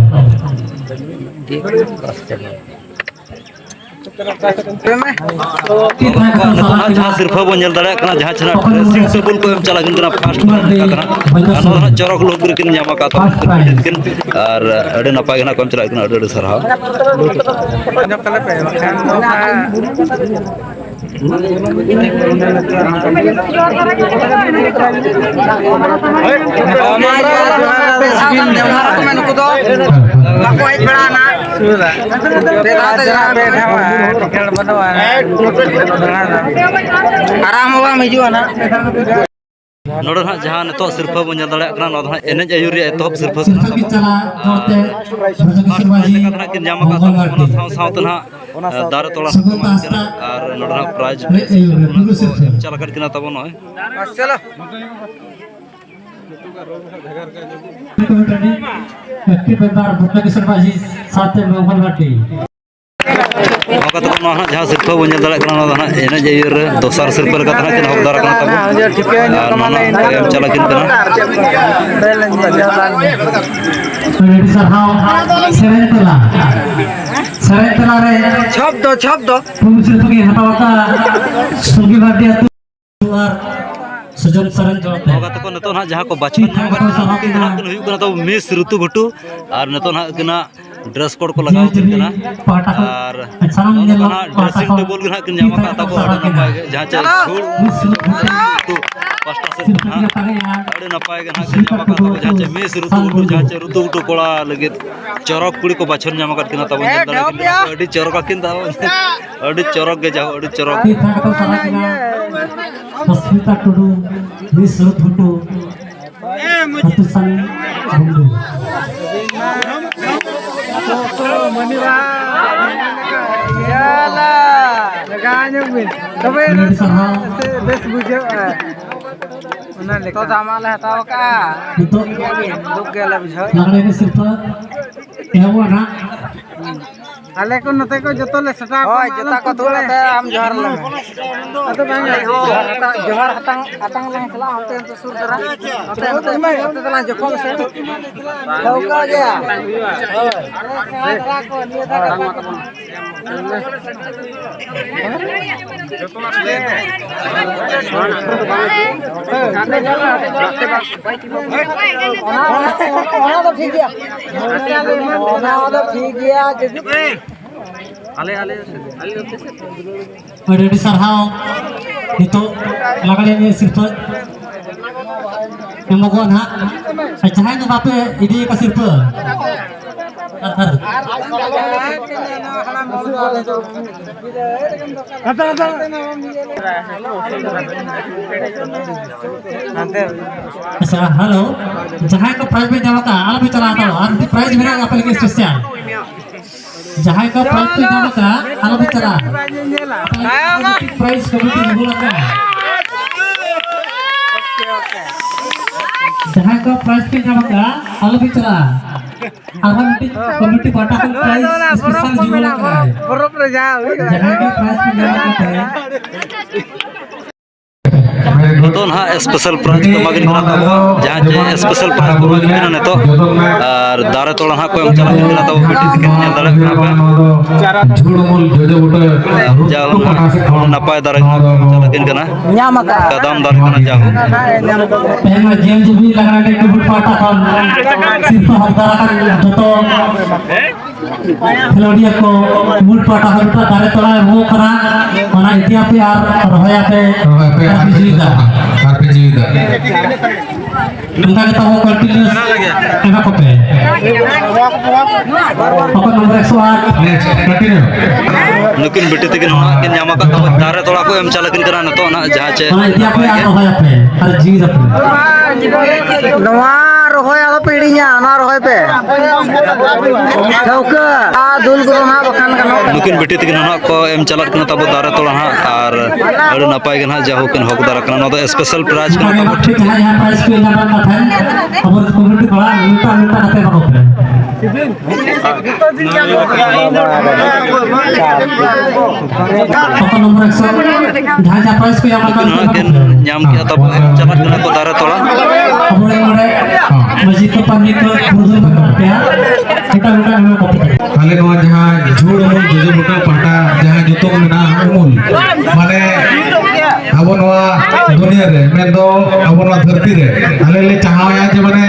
ᱱᱤᱛᱚᱜ ᱦᱟᱸᱜ ᱡᱟᱦᱟᱸ ᱥᱤᱨᱯᱷᱟᱹ ᱵᱚᱱ ᱧᱮᱞ ᱫᱟᱲᱮᱭᱟᱜ ᱠᱟᱱᱟ, ᱡᱟᱦᱟᱸ ᱪᱮ ᱱᱟᱦᱟᱜ ᱰᱨᱮᱥᱤᱝ ᱴᱮᱵᱩᱞ ᱠᱚ ᱮᱢ ᱪᱟᱞᱟᱜ ᱠᱟᱱᱟ, ᱯᱷᱟᱥᱴ ᱯᱨᱟᱭᱤᱡᱽ ᱠᱟᱱᱟ᱾ ᱟᱨ ᱱᱚᱣᱟ ᱫᱚ ᱱᱟᱦᱟᱜ ᱪᱚᱨᱚᱠ ᱞᱩᱠ ᱨᱮᱠᱤᱱ ᱧᱟᱢ ᱟᱠᱟᱫ ᱛᱟᱵᱚᱱᱟ ᱛᱤᱠᱤᱱ᱾ ᱟᱨ ᱟᱹᱰᱤ ᱱᱟᱯᱟᱭ ᱜᱮ ᱱᱟᱦᱟᱜ ᱠᱚ ᱮᱢ ᱪᱟᱞᱟᱜ ᱠᱟᱱᱟ, ᱟᱹᱰᱤ ᱟᱹᱰᱤ ᱥᱟᱨᱦᱟᱣ᱾ ᱧᱚᱜ ᱠᱟᱞᱮ ᱯᱮ, ᱵᱟᱠᱷᱟᱱ ᱫᱚ ᱦᱟᱸᱜ ᱚ, ᱢᱟ, ᱡᱚᱦᱟᱨ, ᱡᱚᱦᱟᱨ, ᱯᱮ ᱥᱟᱶ ᱠᱟᱹᱢᱤ ᱡᱚᱦᱟᱨ ᱠᱚ ᱢᱮ, ᱱᱩᱠᱩ ᱫᱚ ᱵᱟᱠᱚ ᱦᱮᱡ ᱵᱟᱲᱟᱜᱼᱟ ᱱᱟᱦᱟᱜ᱾ ᱯᱮ ᱫᱷᱟᱣ ᱛᱮ ᱡᱚᱦᱟᱨ ᱯᱮ ᱫᱷᱟᱣ, ᱴᱷᱤᱠᱟᱹᱬ ᱵᱟᱹᱱᱩᱜᱼᱟ ᱱᱟᱦᱟᱜ᱾ ᱟᱨᱟᱢ ᱦᱚᱸ ᱵᱟᱢ ᱦᱤᱡᱩᱜᱼᱟ ᱱᱟᱦᱟᱜ᱾ ᱱᱚᱰᱮ ᱱᱟᱦᱟᱜ ᱡᱟᱦᱟᱸ ᱱᱤᱛᱚᱜ ᱥᱤᱨᱯᱷᱟᱹ ᱵᱚᱱ ᱧᱮᱞ ᱫᱟᱲᱮᱭᱟᱜ ᱠᱟᱱᱟ, ᱱᱚᱣᱟ ᱫᱚ ᱱᱟᱦᱟᱜ ᱮᱱᱮᱡ ᱟᱹᱭᱩᱨ ᱨᱮᱭᱟᱜ ᱮᱛᱚᱦᱚᱵ ᱥᱤᱨᱯᱷᱟᱹ ᱠᱟᱱᱟ ᱛᱟᱵᱚᱱ᱾ ᱪᱟᱞᱟᱜ ᱫᱚᱨᱛᱮ ᱟᱨ first prize ᱞᱮᱠᱟ ᱫᱚ ᱱᱟᱦᱟᱜ ᱠᱤᱱ ᱧᱟᱢ ᱟᱠᱟᱫ ᱛᱟᱵᱚᱱᱟ, ᱚᱱᱟ ᱥᱟᱶ ᱥᱟᱶᱛᱮ ᱱᱟᱦᱟᱜ, ᱮ, ᱫᱟᱨᱮ ᱛᱚᱲᱟ ᱠᱚ ᱮᱢᱟᱱ ᱠᱤᱱᱟ᱾ ᱟᱨ ᱱᱚᱰᱮ ᱱᱟᱦᱟᱜ prize ᱠᱚ ᱮᱢ ᱪᱟᱞ ᱟᱠᱟᱫ ᱠᱤᱱᱟ ᱛᱟᱵᱚᱱ ᱱᱚᱜᱼᱚᱭ᱾ ᱮᱠᱴᱤᱵᱷ ᱢᱮᱢᱵᱟᱨ ᱵᱷᱩᱵᱽᱱᱮᱥᱚᱨ ᱢᱟᱹᱡᱷᱤ ᱥᱟᱶᱛᱮ ᱢᱚᱝᱜᱚᱞ ᱢᱟᱨᱰᱤ᱾ ᱱᱚᱣᱟ ᱠᱟᱛᱮ ᱱᱚᱣᱟ ᱦᱟᱸᱜ ᱡᱟᱦᱟᱸ ᱥᱤᱨᱯᱷᱟᱹ ᱵᱚᱱ ᱧᱮᱞ ᱫᱟᱲᱮᱭᱟᱜ ᱠᱟᱱᱟ, ᱱᱚᱣᱟ ᱫᱚ ᱦᱟᱸᱜ ᱮᱱᱮᱡ ᱟᱹᱭᱩᱨ ᱨᱮ ᱫᱚᱥᱟᱨ ᱥᱤᱨᱯᱷᱟᱹ ᱞᱮᱠᱟᱛᱮ ᱦᱟᱸᱜ ᱠᱤᱱ ᱦᱚᱠᱫᱟᱨ ᱟᱠᱟᱱᱟ ᱛᱟᱵᱚᱱ᱾ ᱟᱨ ᱱᱚᱣᱟ ᱦᱟᱸᱜ ᱮᱢ ᱪᱟᱞ ᱟᱹᱠᱤᱱ ᱠᱟᱱᱟ᱾ ᱟᱹᱰᱤ ᱥᱟᱨᱦᱟᱣ᱾ ᱥᱮᱨᱮᱧ ᱛᱮᱞᱟ, ᱥᱮᱨᱮᱧ ᱛᱮᱞᱟ ᱨᱮ ᱪᱷᱚᱯ ᱫᱚ, ᱪᱷᱚᱯ ᱫᱚ᱾ ᱯᱩᱭᱞᱩ ᱥᱤᱨᱯᱷᱟᱹ ᱜᱮ ᱦᱟᱛᱟᱣ ᱟᱠᱟᱫ ᱥᱩᱨᱜᱤ ᱢᱟᱨᱰᱤ ᱟᱹᱛᱩ ᱟᱨ ᱥᱩᱡᱚᱱ ᱥᱚᱨᱮᱱ ᱡᱚᱲᱟᱣ ᱛᱮ᱾ ᱱᱚᱣᱟ ᱠᱟᱛᱮ ᱠᱚ ᱱᱤᱛᱚᱜ ᱱᱟᱦᱟᱜ ᱡᱟᱦᱟᱸ ᱠᱚ ᱵᱟᱪᱷᱚᱱ ᱧᱟᱢ ᱟᱠᱟᱫ, ᱩᱱᱠᱤᱱ ᱫᱚ ᱱᱟᱦᱟᱜ ᱠᱤᱱ ᱦᱩᱭᱩᱜ ᱠᱟᱱᱟ ᱛᱟᱵᱚ ᱢᱤᱥ ᱨᱤᱛᱩ ᱜᱷᱩᱴᱩ᱾ ᱟᱨ ᱱᱤᱛᱚᱜ ᱱᱟᱦᱟᱜ ᱩᱱᱠᱤᱱᱟᱜ dress code ᱠᱚ ᱞᱟᱜᱟᱣ ᱟᱹᱠᱤᱱ ᱠᱟᱱᱟ᱾ ᱟᱨ ᱱᱚᱜᱼᱚ ᱱᱚᱝᱠᱟ ᱱᱟᱦᱟᱜ dressing table ᱜᱮ ᱱᱟᱦᱟᱜ ᱠᱤᱱ ᱧᱟᱢ ᱟᱠᱟᱫ ᱛᱟᱠᱚ, ᱟᱹᱰᱤ ᱱᱟᱯᱟᱭ ᱜᱮ, ᱡᱟᱦᱟᱸ ᱪᱮ ᱡᱷᱩᱲ ᱩᱛᱩ ᱯᱟᱥᱴᱟ ᱥᱮᱫ ᱠᱷᱚᱱ ᱱᱟᱦᱟᱜ ᱟᱹᱰᱤ ᱱᱟᱯᱟᱭ ᱜᱮ ᱱᱟᱦᱟᱜ ᱠᱤᱱ ᱧᱟᱢ ᱟᱠᱟᱫ ᱛᱟᱠᱚ, ᱡᱟᱦᱟᱸ ᱪᱮ ᱢᱤᱥ ᱨᱤᱛᱩ ᱜᱷᱩᱴᱩ, ᱡᱟᱦᱟᱸ ᱪᱮ ᱨᱤᱛᱩ ᱜᱷᱩᱴᱩ ᱠᱚᱲᱟ ᱞᱟᱹᱜᱤᱫ ᱪᱚᱨᱚᱠ ᱠᱩᱲᱤ ᱠᱚ ᱵᱟᱪᱷᱚᱱ ᱧᱟᱢ ᱟᱠᱟᱫ ᱠᱤᱱᱟ ᱛᱟᱵᱚᱱ, ᱧᱮᱞ ᱫᱟᱲᱮᱭᱟᱜ ᱠᱟᱱᱟ᱾ ᱟᱹᱰᱤ ᱪᱚᱨᱚᱠ ᱟᱹᱠᱤᱱ ᱫᱚ, ᱟᱹᱰᱤ ᱪᱚᱨᱚᱠ ᱜᱮ, ᱡᱟᱦᱳ, ᱟᱹᱰᱤ ᱪᱚᱨᱚᱠ᱾ ᱥᱚᱥᱢᱤᱛᱟ ᱴᱩᱰᱩ, ᱢᱤᱥ ᱨᱤᱛᱩ ᱜᱷᱩᱴᱩ᱾ ᱟᱹᱛᱩ ᱥᱟᱝ ᱵᱚᱱᱫᱷᱩ᱾ ᱢᱟᱹᱱᱤᱵᱟ᱾ ᱭᱟᱞᱟ᱾ ᱞᱟᱜᱟᱣ ᱧᱚᱜ ᱵᱤᱱ᱾ ᱛᱚᱵᱮ ᱟᱹᱰᱤ ᱥᱟᱨᱦᱟᱣ᱾ ᱵᱮᱥ ᱵᱩᱡᱷᱟᱹᱜᱼᱟ᱾ ᱚᱱᱟ ᱞᱮᱠᱟ᱾ ᱛᱚ, ᱫᱟᱢᱟᱜ ᱞᱮ ᱦᱟᱛᱟᱣ ᱠᱟᱜᱼᱟ᱾ ᱱᱤᱛᱚᱜ ᱫᱩᱠ ᱜᱮᱞᱮ ᱵᱩᱡᱷᱟᱹᱣ᱾ ᱞᱟᱜᱽᱲᱮ ᱮᱱᱮᱡ ᱥᱤᱨᱯᱟᱹ ᱮᱦᱚᱵᱚᱜᱼᱟ ᱱᱟᱦᱟᱜ᱾ ᱟᱞᱮ ᱠᱚ ᱱᱚᱛᱮ ᱠᱚ ᱡᱚᱛᱚ ᱞᱮ ᱥᱟᱯᱲᱟᱣ ᱦᱳᱭ, ᱠᱚᱣᱟ, ᱡᱚᱛᱚ ᱟᱞᱚᱢ ᱠᱚ ᱛᱩᱫ ᱫᱩᱲᱩᱵ ᱞᱮᱱᱟ᱾ ᱟᱛᱮ ᱟᱢ ᱡᱚᱦᱟᱨ ᱞᱮᱢᱮ᱾ ᱟᱫᱚ ᱵᱟᱝ ᱡᱚᱦᱟᱨ ᱦᱟᱛᱟᱝ, ᱡᱚᱦᱟᱨ ᱦᱟᱛᱟᱝ, ᱟᱛᱟᱝ ᱞᱟᱝ ᱪᱟᱞᱟᱜᱼᱟ, ᱚᱱᱛᱮ, ᱚᱱᱛᱮ ᱥᱩᱨ ᱫᱷᱟᱨᱟ᱾ ᱚᱱᱛᱮ, ᱚᱱᱛᱮ, ᱚᱱᱛᱮ ᱫᱚᱞᱟᱝ ᱡᱚᱠᱷᱚᱜ ᱥᱮ᱾ ᱴᱷᱟᱹᱣᱠᱟᱹ ᱜᱮᱭᱟ᱾ ᱦᱳᱭ᱾ ᱟᱞᱮ ᱥᱮᱬᱟ ᱫᱷᱟᱨᱟ ᱠᱚ ᱱᱤᱭᱟᱹ ᱫᱷᱟᱨᱟ᱾ ᱚᱱᱟ, ᱚᱱᱟ ᱫᱚ ᱴᱷᱤᱠ ᱜᱮᱭᱟ᱾ ᱚᱱᱟ ᱫᱚ ᱴᱷᱤᱠ ᱜᱮᱭᱟ᱾ ᱟᱹᱰᱤ ᱟᱹᱰᱤ ᱥᱟᱨᱦᱟᱣ᱾ ᱱᱤᱛᱚᱜ ᱞᱟᱜᱽᱲᱮ ᱮᱱᱮᱡ ᱥᱤᱨᱯᱟᱹ ᱮᱢᱚᱜᱚᱜᱼᱟ ᱱᱟᱦᱟᱜ᱾ ᱟᱨ ᱡᱟᱦᱟᱸᱭ ᱫᱚ ᱵᱟᱯᱮ ᱤᱫᱤᱭᱟᱠᱟᱫ ᱥᱤᱨᱯᱟᱹ, ᱟᱪᱪᱷᱟ, ᱦᱮᱞᱳ, ᱡᱟᱦᱟᱸᱭ ᱠᱚ ᱯᱨᱟᱭᱤᱡᱽ ᱯᱮ ᱧᱟᱢ ᱟᱠᱟᱫᱼᱟ, ᱟᱞᱚ ᱯᱮ ᱪᱟᱞᱟᱜᱼᱟ, ᱛᱟᱵᱚ ᱟᱨ ᱢᱤᱫᱴᱤᱡ ᱯᱨᱟᱭᱤᱡᱽ ᱢᱮᱱᱟᱜᱼᱟ ᱟᱯᱮ ᱞᱟᱹᱜᱤᱫ ᱥᱯᱮᱥᱟᱞ᱾ ᱡᱟᱦᱟᱸᱭ ᱠᱚ ᱯᱨᱟᱭᱤᱡᱽ ᱯᱮ ᱧᱟᱢ ᱟᱠᱟᱫᱼᱟ, ᱟᱞᱚ ᱯᱮ ᱪᱟᱞᱟᱜᱼᱟ᱾ ᱟᱨ ᱢᱤᱫᱴᱤᱡ ᱯᱨᱟᱭᱤᱡᱽ ᱠᱚᱢᱤᱴᱤ ᱨᱩᱣᱟᱹᱲ ᱟᱠᱟᱫᱼᱟ᱾ ᱡᱟᱦᱟᱸᱭ ᱠᱚ ᱯᱨᱟᱭᱤᱡᱽ ᱯᱮ ᱧᱟᱢ ᱟᱠᱟᱫᱼᱟ, ᱟᱞᱚ ᱯᱮ ᱪᱟᱞᱟᱜᱼᱟ᱾ ᱟᱨᱦᱚᱸ ᱢᱤᱫᱴᱤᱡ ᱠᱚᱢᱤᱴᱤ ᱯᱟᱦᱴᱟ ᱠᱷᱚᱱ ᱯᱨᱟᱭᱤᱡᱽ ᱥᱯᱮᱥᱟᱞ ᱡᱩᱣᱟᱹᱲ ᱟᱠᱟᱫᱼᱟ᱾ ᱡᱟᱦᱟᱸᱭ ᱜᱮ ᱯᱨᱟᱭᱤᱡᱽ ᱯᱮ ᱧᱟᱢ ᱟᱠᱟᱫ ᱛᱟᱦᱮᱸᱫ, ᱱᱤᱛᱚᱜ ᱱᱟᱦᱟᱜ ᱥᱯᱮᱥᱟᱞ ᱯᱨᱟᱭᱤᱡᱽ ᱠᱚ ᱮᱢᱟ ᱠᱤᱱ ᱠᱟᱱᱟ ᱛᱟᱵᱚ, ᱡᱟᱦᱟᱸ ᱪᱮ ᱥᱯᱮᱥᱟᱞ ᱯᱨᱟᱭᱤᱡᱽ ᱠᱚ ᱮᱢᱟ ᱠᱤᱱ ᱠᱟᱱᱟ ᱱᱤᱛᱚᱜ᱾ ᱟᱨ ᱫᱟᱨᱮ ᱛᱚᱞᱟ ᱱᱟᱦᱟᱜ ᱠᱚ ᱮᱢ ᱪᱟᱞᱟᱜ ᱠᱟᱱᱟ ᱛᱟᱵᱚ, ᱢᱤᱫᱴᱤᱡ ᱛᱤᱠᱤᱱ ᱧᱮᱞ ᱫᱟᱲᱮᱭᱟᱜ ᱠᱟᱱᱟ ᱯᱮ᱾ ᱡᱷᱩᱲ ᱩᱢᱩᱞ ᱡᱚᱡᱚ ᱵᱩᱴᱟᱹ ᱡᱟ ᱩᱰᱩᱠ ᱯᱟᱦᱴᱟ ᱥᱮᱫ ᱠᱷᱚᱱ ᱱᱟᱯᱟᱭ ᱫᱟᱨᱮ ᱠᱚ ᱮᱢ ᱪᱟᱞᱟᱜ ᱠᱤᱱ ᱠᱟᱱᱟ᱾ ᱧᱟᱢ ᱟᱠᱟᱫᱼᱟ᱾ ᱠᱟᱫᱟᱢ ᱫᱟᱨᱮ ᱠᱟᱱᱟ ᱡᱟ ᱩᱰᱩᱠ᱾ ᱛᱮᱦᱮᱧ ᱱᱚᱣᱟ ᱡᱤ ᱮᱢ ᱡᱤ ᱵᱤ ᱞᱟᱜᱽᱲᱟ ᱮᱱᱮᱡ ᱠᱚᱢᱤᱴᱤ ᱯᱟᱦᱴᱟ ᱠᱷᱚᱱ ᱥᱤᱨᱯᱟᱹ ᱦᱚᱠᱫᱟᱨ ᱟᱠᱟᱱ ᱡᱚᱛᱚ ᱠᱷᱮᱞᱳᱰᱤᱭᱟᱹ ᱠᱚ ᱢᱩᱞ ᱯᱟᱦᱴᱟ ᱠᱷᱚᱱ ᱢᱤᱫᱴᱟᱝ ᱫᱟᱨᱮ ᱛᱚᱞᱟ ᱮᱢᱚᱜ ᱠᱟᱱᱟ, ᱚᱱᱟ ᱤᱫᱤᱭᱟᱯᱮ ᱟᱨ ᱨᱚᱦᱚᱭᱟᱯᱮ᱾ ᱨᱚᱦᱚᱭᱟᱯᱮ ᱟᱨ ᱟᱨ ᱯᱮ ᱡᱤᱣᱤ ᱫᱟᱜ᱾ ᱟᱨ ᱯᱮ ᱡᱤᱣᱤ ᱫᱟᱜ᱾ ᱚᱱᱠᱟ ᱜᱮ ᱛᱟᱵᱚ continuous ᱮᱢᱟ ᱠᱚᱯᱮ᱾ ᱚᱠᱚᱭ ᱱᱚᱢᱵᱚᱨ ᱮᱠᱥᱚ ᱟᱴ? Next, continue. ᱱᱩᱠᱤᱱ ᱵᱤᱴᱤ ᱛᱟᱹᱠᱤᱱ ᱦᱚᱸ ᱱᱟᱦᱟᱜ ᱠᱤᱱ ᱧᱟᱢ ᱟᱠᱟᱫ ᱛᱟᱵᱚ ᱫᱟᱨᱮ ᱛᱚᱲᱟ ᱠᱚ ᱮᱢ ᱪᱟᱞ ᱟᱹᱠᱤᱱ ᱠᱟᱱᱟ ᱱᱤᱛᱚᱜ ᱱᱟᱦᱟᱜ, ᱡᱟᱦᱟᱸ ᱪᱮ ᱚᱱᱟ ᱤᱫᱤᱭᱟᱯᱮ ᱟᱨ ᱨᱚᱦᱚᱭᱟᱯᱮ ᱟᱨ ᱡᱤᱣᱤ ᱫᱟᱯᱮ᱾ ᱱᱚᱣᱟ ᱨᱚᱦᱚᱭ ᱟᱞᱚᱯᱮ ᱦᱤᱲᱤᱧᱟ, ᱱᱚᱣᱟ ᱨᱚᱦᱚᱭ ᱯᱮ᱾ ᱴᱷᱟᱹᱣᱠᱟᱹ ᱟᱨ ᱫᱩᱞ ᱠᱚᱫᱚ ᱱᱟᱦᱟᱜ ᱵᱟᱠᱷᱟᱱ ᱜᱟᱱᱚᱜ ᱠᱟᱱᱟ᱾ ᱱᱩᱠᱤᱱ ᱵᱤᱴᱤ ᱛᱟᱹᱠᱤᱱ ᱦᱚᱸ ᱱᱟᱦᱟᱜ ᱠᱚ ᱮᱢ ᱪᱟᱞᱟᱜ ᱠᱟᱱᱟ ᱛᱟᱵᱚ ᱫᱟᱨᱮ ᱛᱚᱲᱟ ᱱᱟᱦᱟᱜ, ᱟᱨ ᱟᱹᱰᱤ ᱱᱟᱯᱟᱭ ᱜᱮ ᱱᱟᱦᱟᱜ ᱡᱟᱦᱳ ᱠᱤᱱ ᱦᱚᱠ ᱫᱟᱨᱟ ᱠᱟᱱᱟ᱾ ᱱᱚᱣᱟ ᱫᱚ ᱥᱯᱮᱥᱟᱞ ᱯᱨᱟᱭᱤᱡᱽ ᱠᱟᱱᱟ ᱛᱟᱵᱚ᱾ ᱴᱷᱤᱠ ᱡᱟᱦᱟᱸ ᱡᱟᱦᱟᱸ ᱯᱨᱟᱭᱤᱡᱽ ᱯᱮ ᱧᱟᱢ ᱟᱠᱟᱫ ᱛᱟᱦᱮᱸᱱ, ᱟᱵᱚ ᱨᱮᱱ ᱠᱚᱢᱤᱴᱤ ᱠᱚᱲᱟ ᱢᱤᱫᱴᱟᱝ ᱢᱤᱫᱴᱟᱝ ᱠᱟᱛᱮ ᱮᱢᱟ ᱠᱚᱯᱮ᱾ ᱚᱠᱟ ᱱᱚᱢᱵᱚᱨ ᱮᱠᱥᱚ, ᱡᱟᱦᱟᱸ ᱡᱟᱦᱟᱸ ᱯᱨᱟᱭᱤᱡᱽ ᱠᱚ ᱧᱟᱢ ᱟᱠᱟᱫ ᱱᱚᱣᱟ ᱠᱤᱱ ᱧᱟᱢ ᱠᱮᱜᱼᱟ, ᱛᱟᱵᱚ ᱮᱢ ᱪᱟᱞᱟᱜ ᱠᱟᱱᱟ ᱠᱚ ᱫᱟᱨᱮ ᱛᱚᱲᱟ᱾ ᱟᱵᱚ ᱨᱮᱱ ᱱᱚᱰᱮ ᱢᱟᱹᱡᱷᱤ ᱠᱚ ᱯᱟᱨᱟᱱᱤᱠ ᱠᱚ ᱯᱩᱨᱩᱫᱷᱩᱞ ᱠᱚ ᱢᱮᱱᱟᱜ ᱯᱮᱭᱟ, ᱢᱤᱫᱴᱟᱝ ᱢᱤᱫᱴᱟᱝ ᱮᱢᱟ ᱠᱚᱯᱮ᱾ ᱟᱞᱮ ᱱᱚᱣᱟ ᱡᱟᱦᱟᱸ ᱡᱷᱩᱲ ᱩᱢᱩᱞ ᱡᱚᱡᱚ ᱵᱩᱴᱟᱹ ᱯᱟᱦᱴᱟ ᱡᱟᱦᱟᱸ ᱧᱩᱛᱩᱢ ᱢᱮᱱᱟᱜᱼᱟ ᱩᱢᱩᱞ, ᱢᱟᱱᱮ ᱟᱵᱚ ᱱᱚᱣᱟ ᱫᱩᱱᱤᱭᱟᱹ ᱨᱮ, ᱢᱮᱱᱫᱚ ᱟᱵᱚ ᱱᱚᱣᱟ ᱫᱷᱟᱹᱨᱛᱤ ᱨᱮ ᱟᱞᱮ ᱞᱮ ᱪᱟᱦᱟᱣᱮᱫᱼᱟ ᱡᱮ ᱢᱟᱱᱮ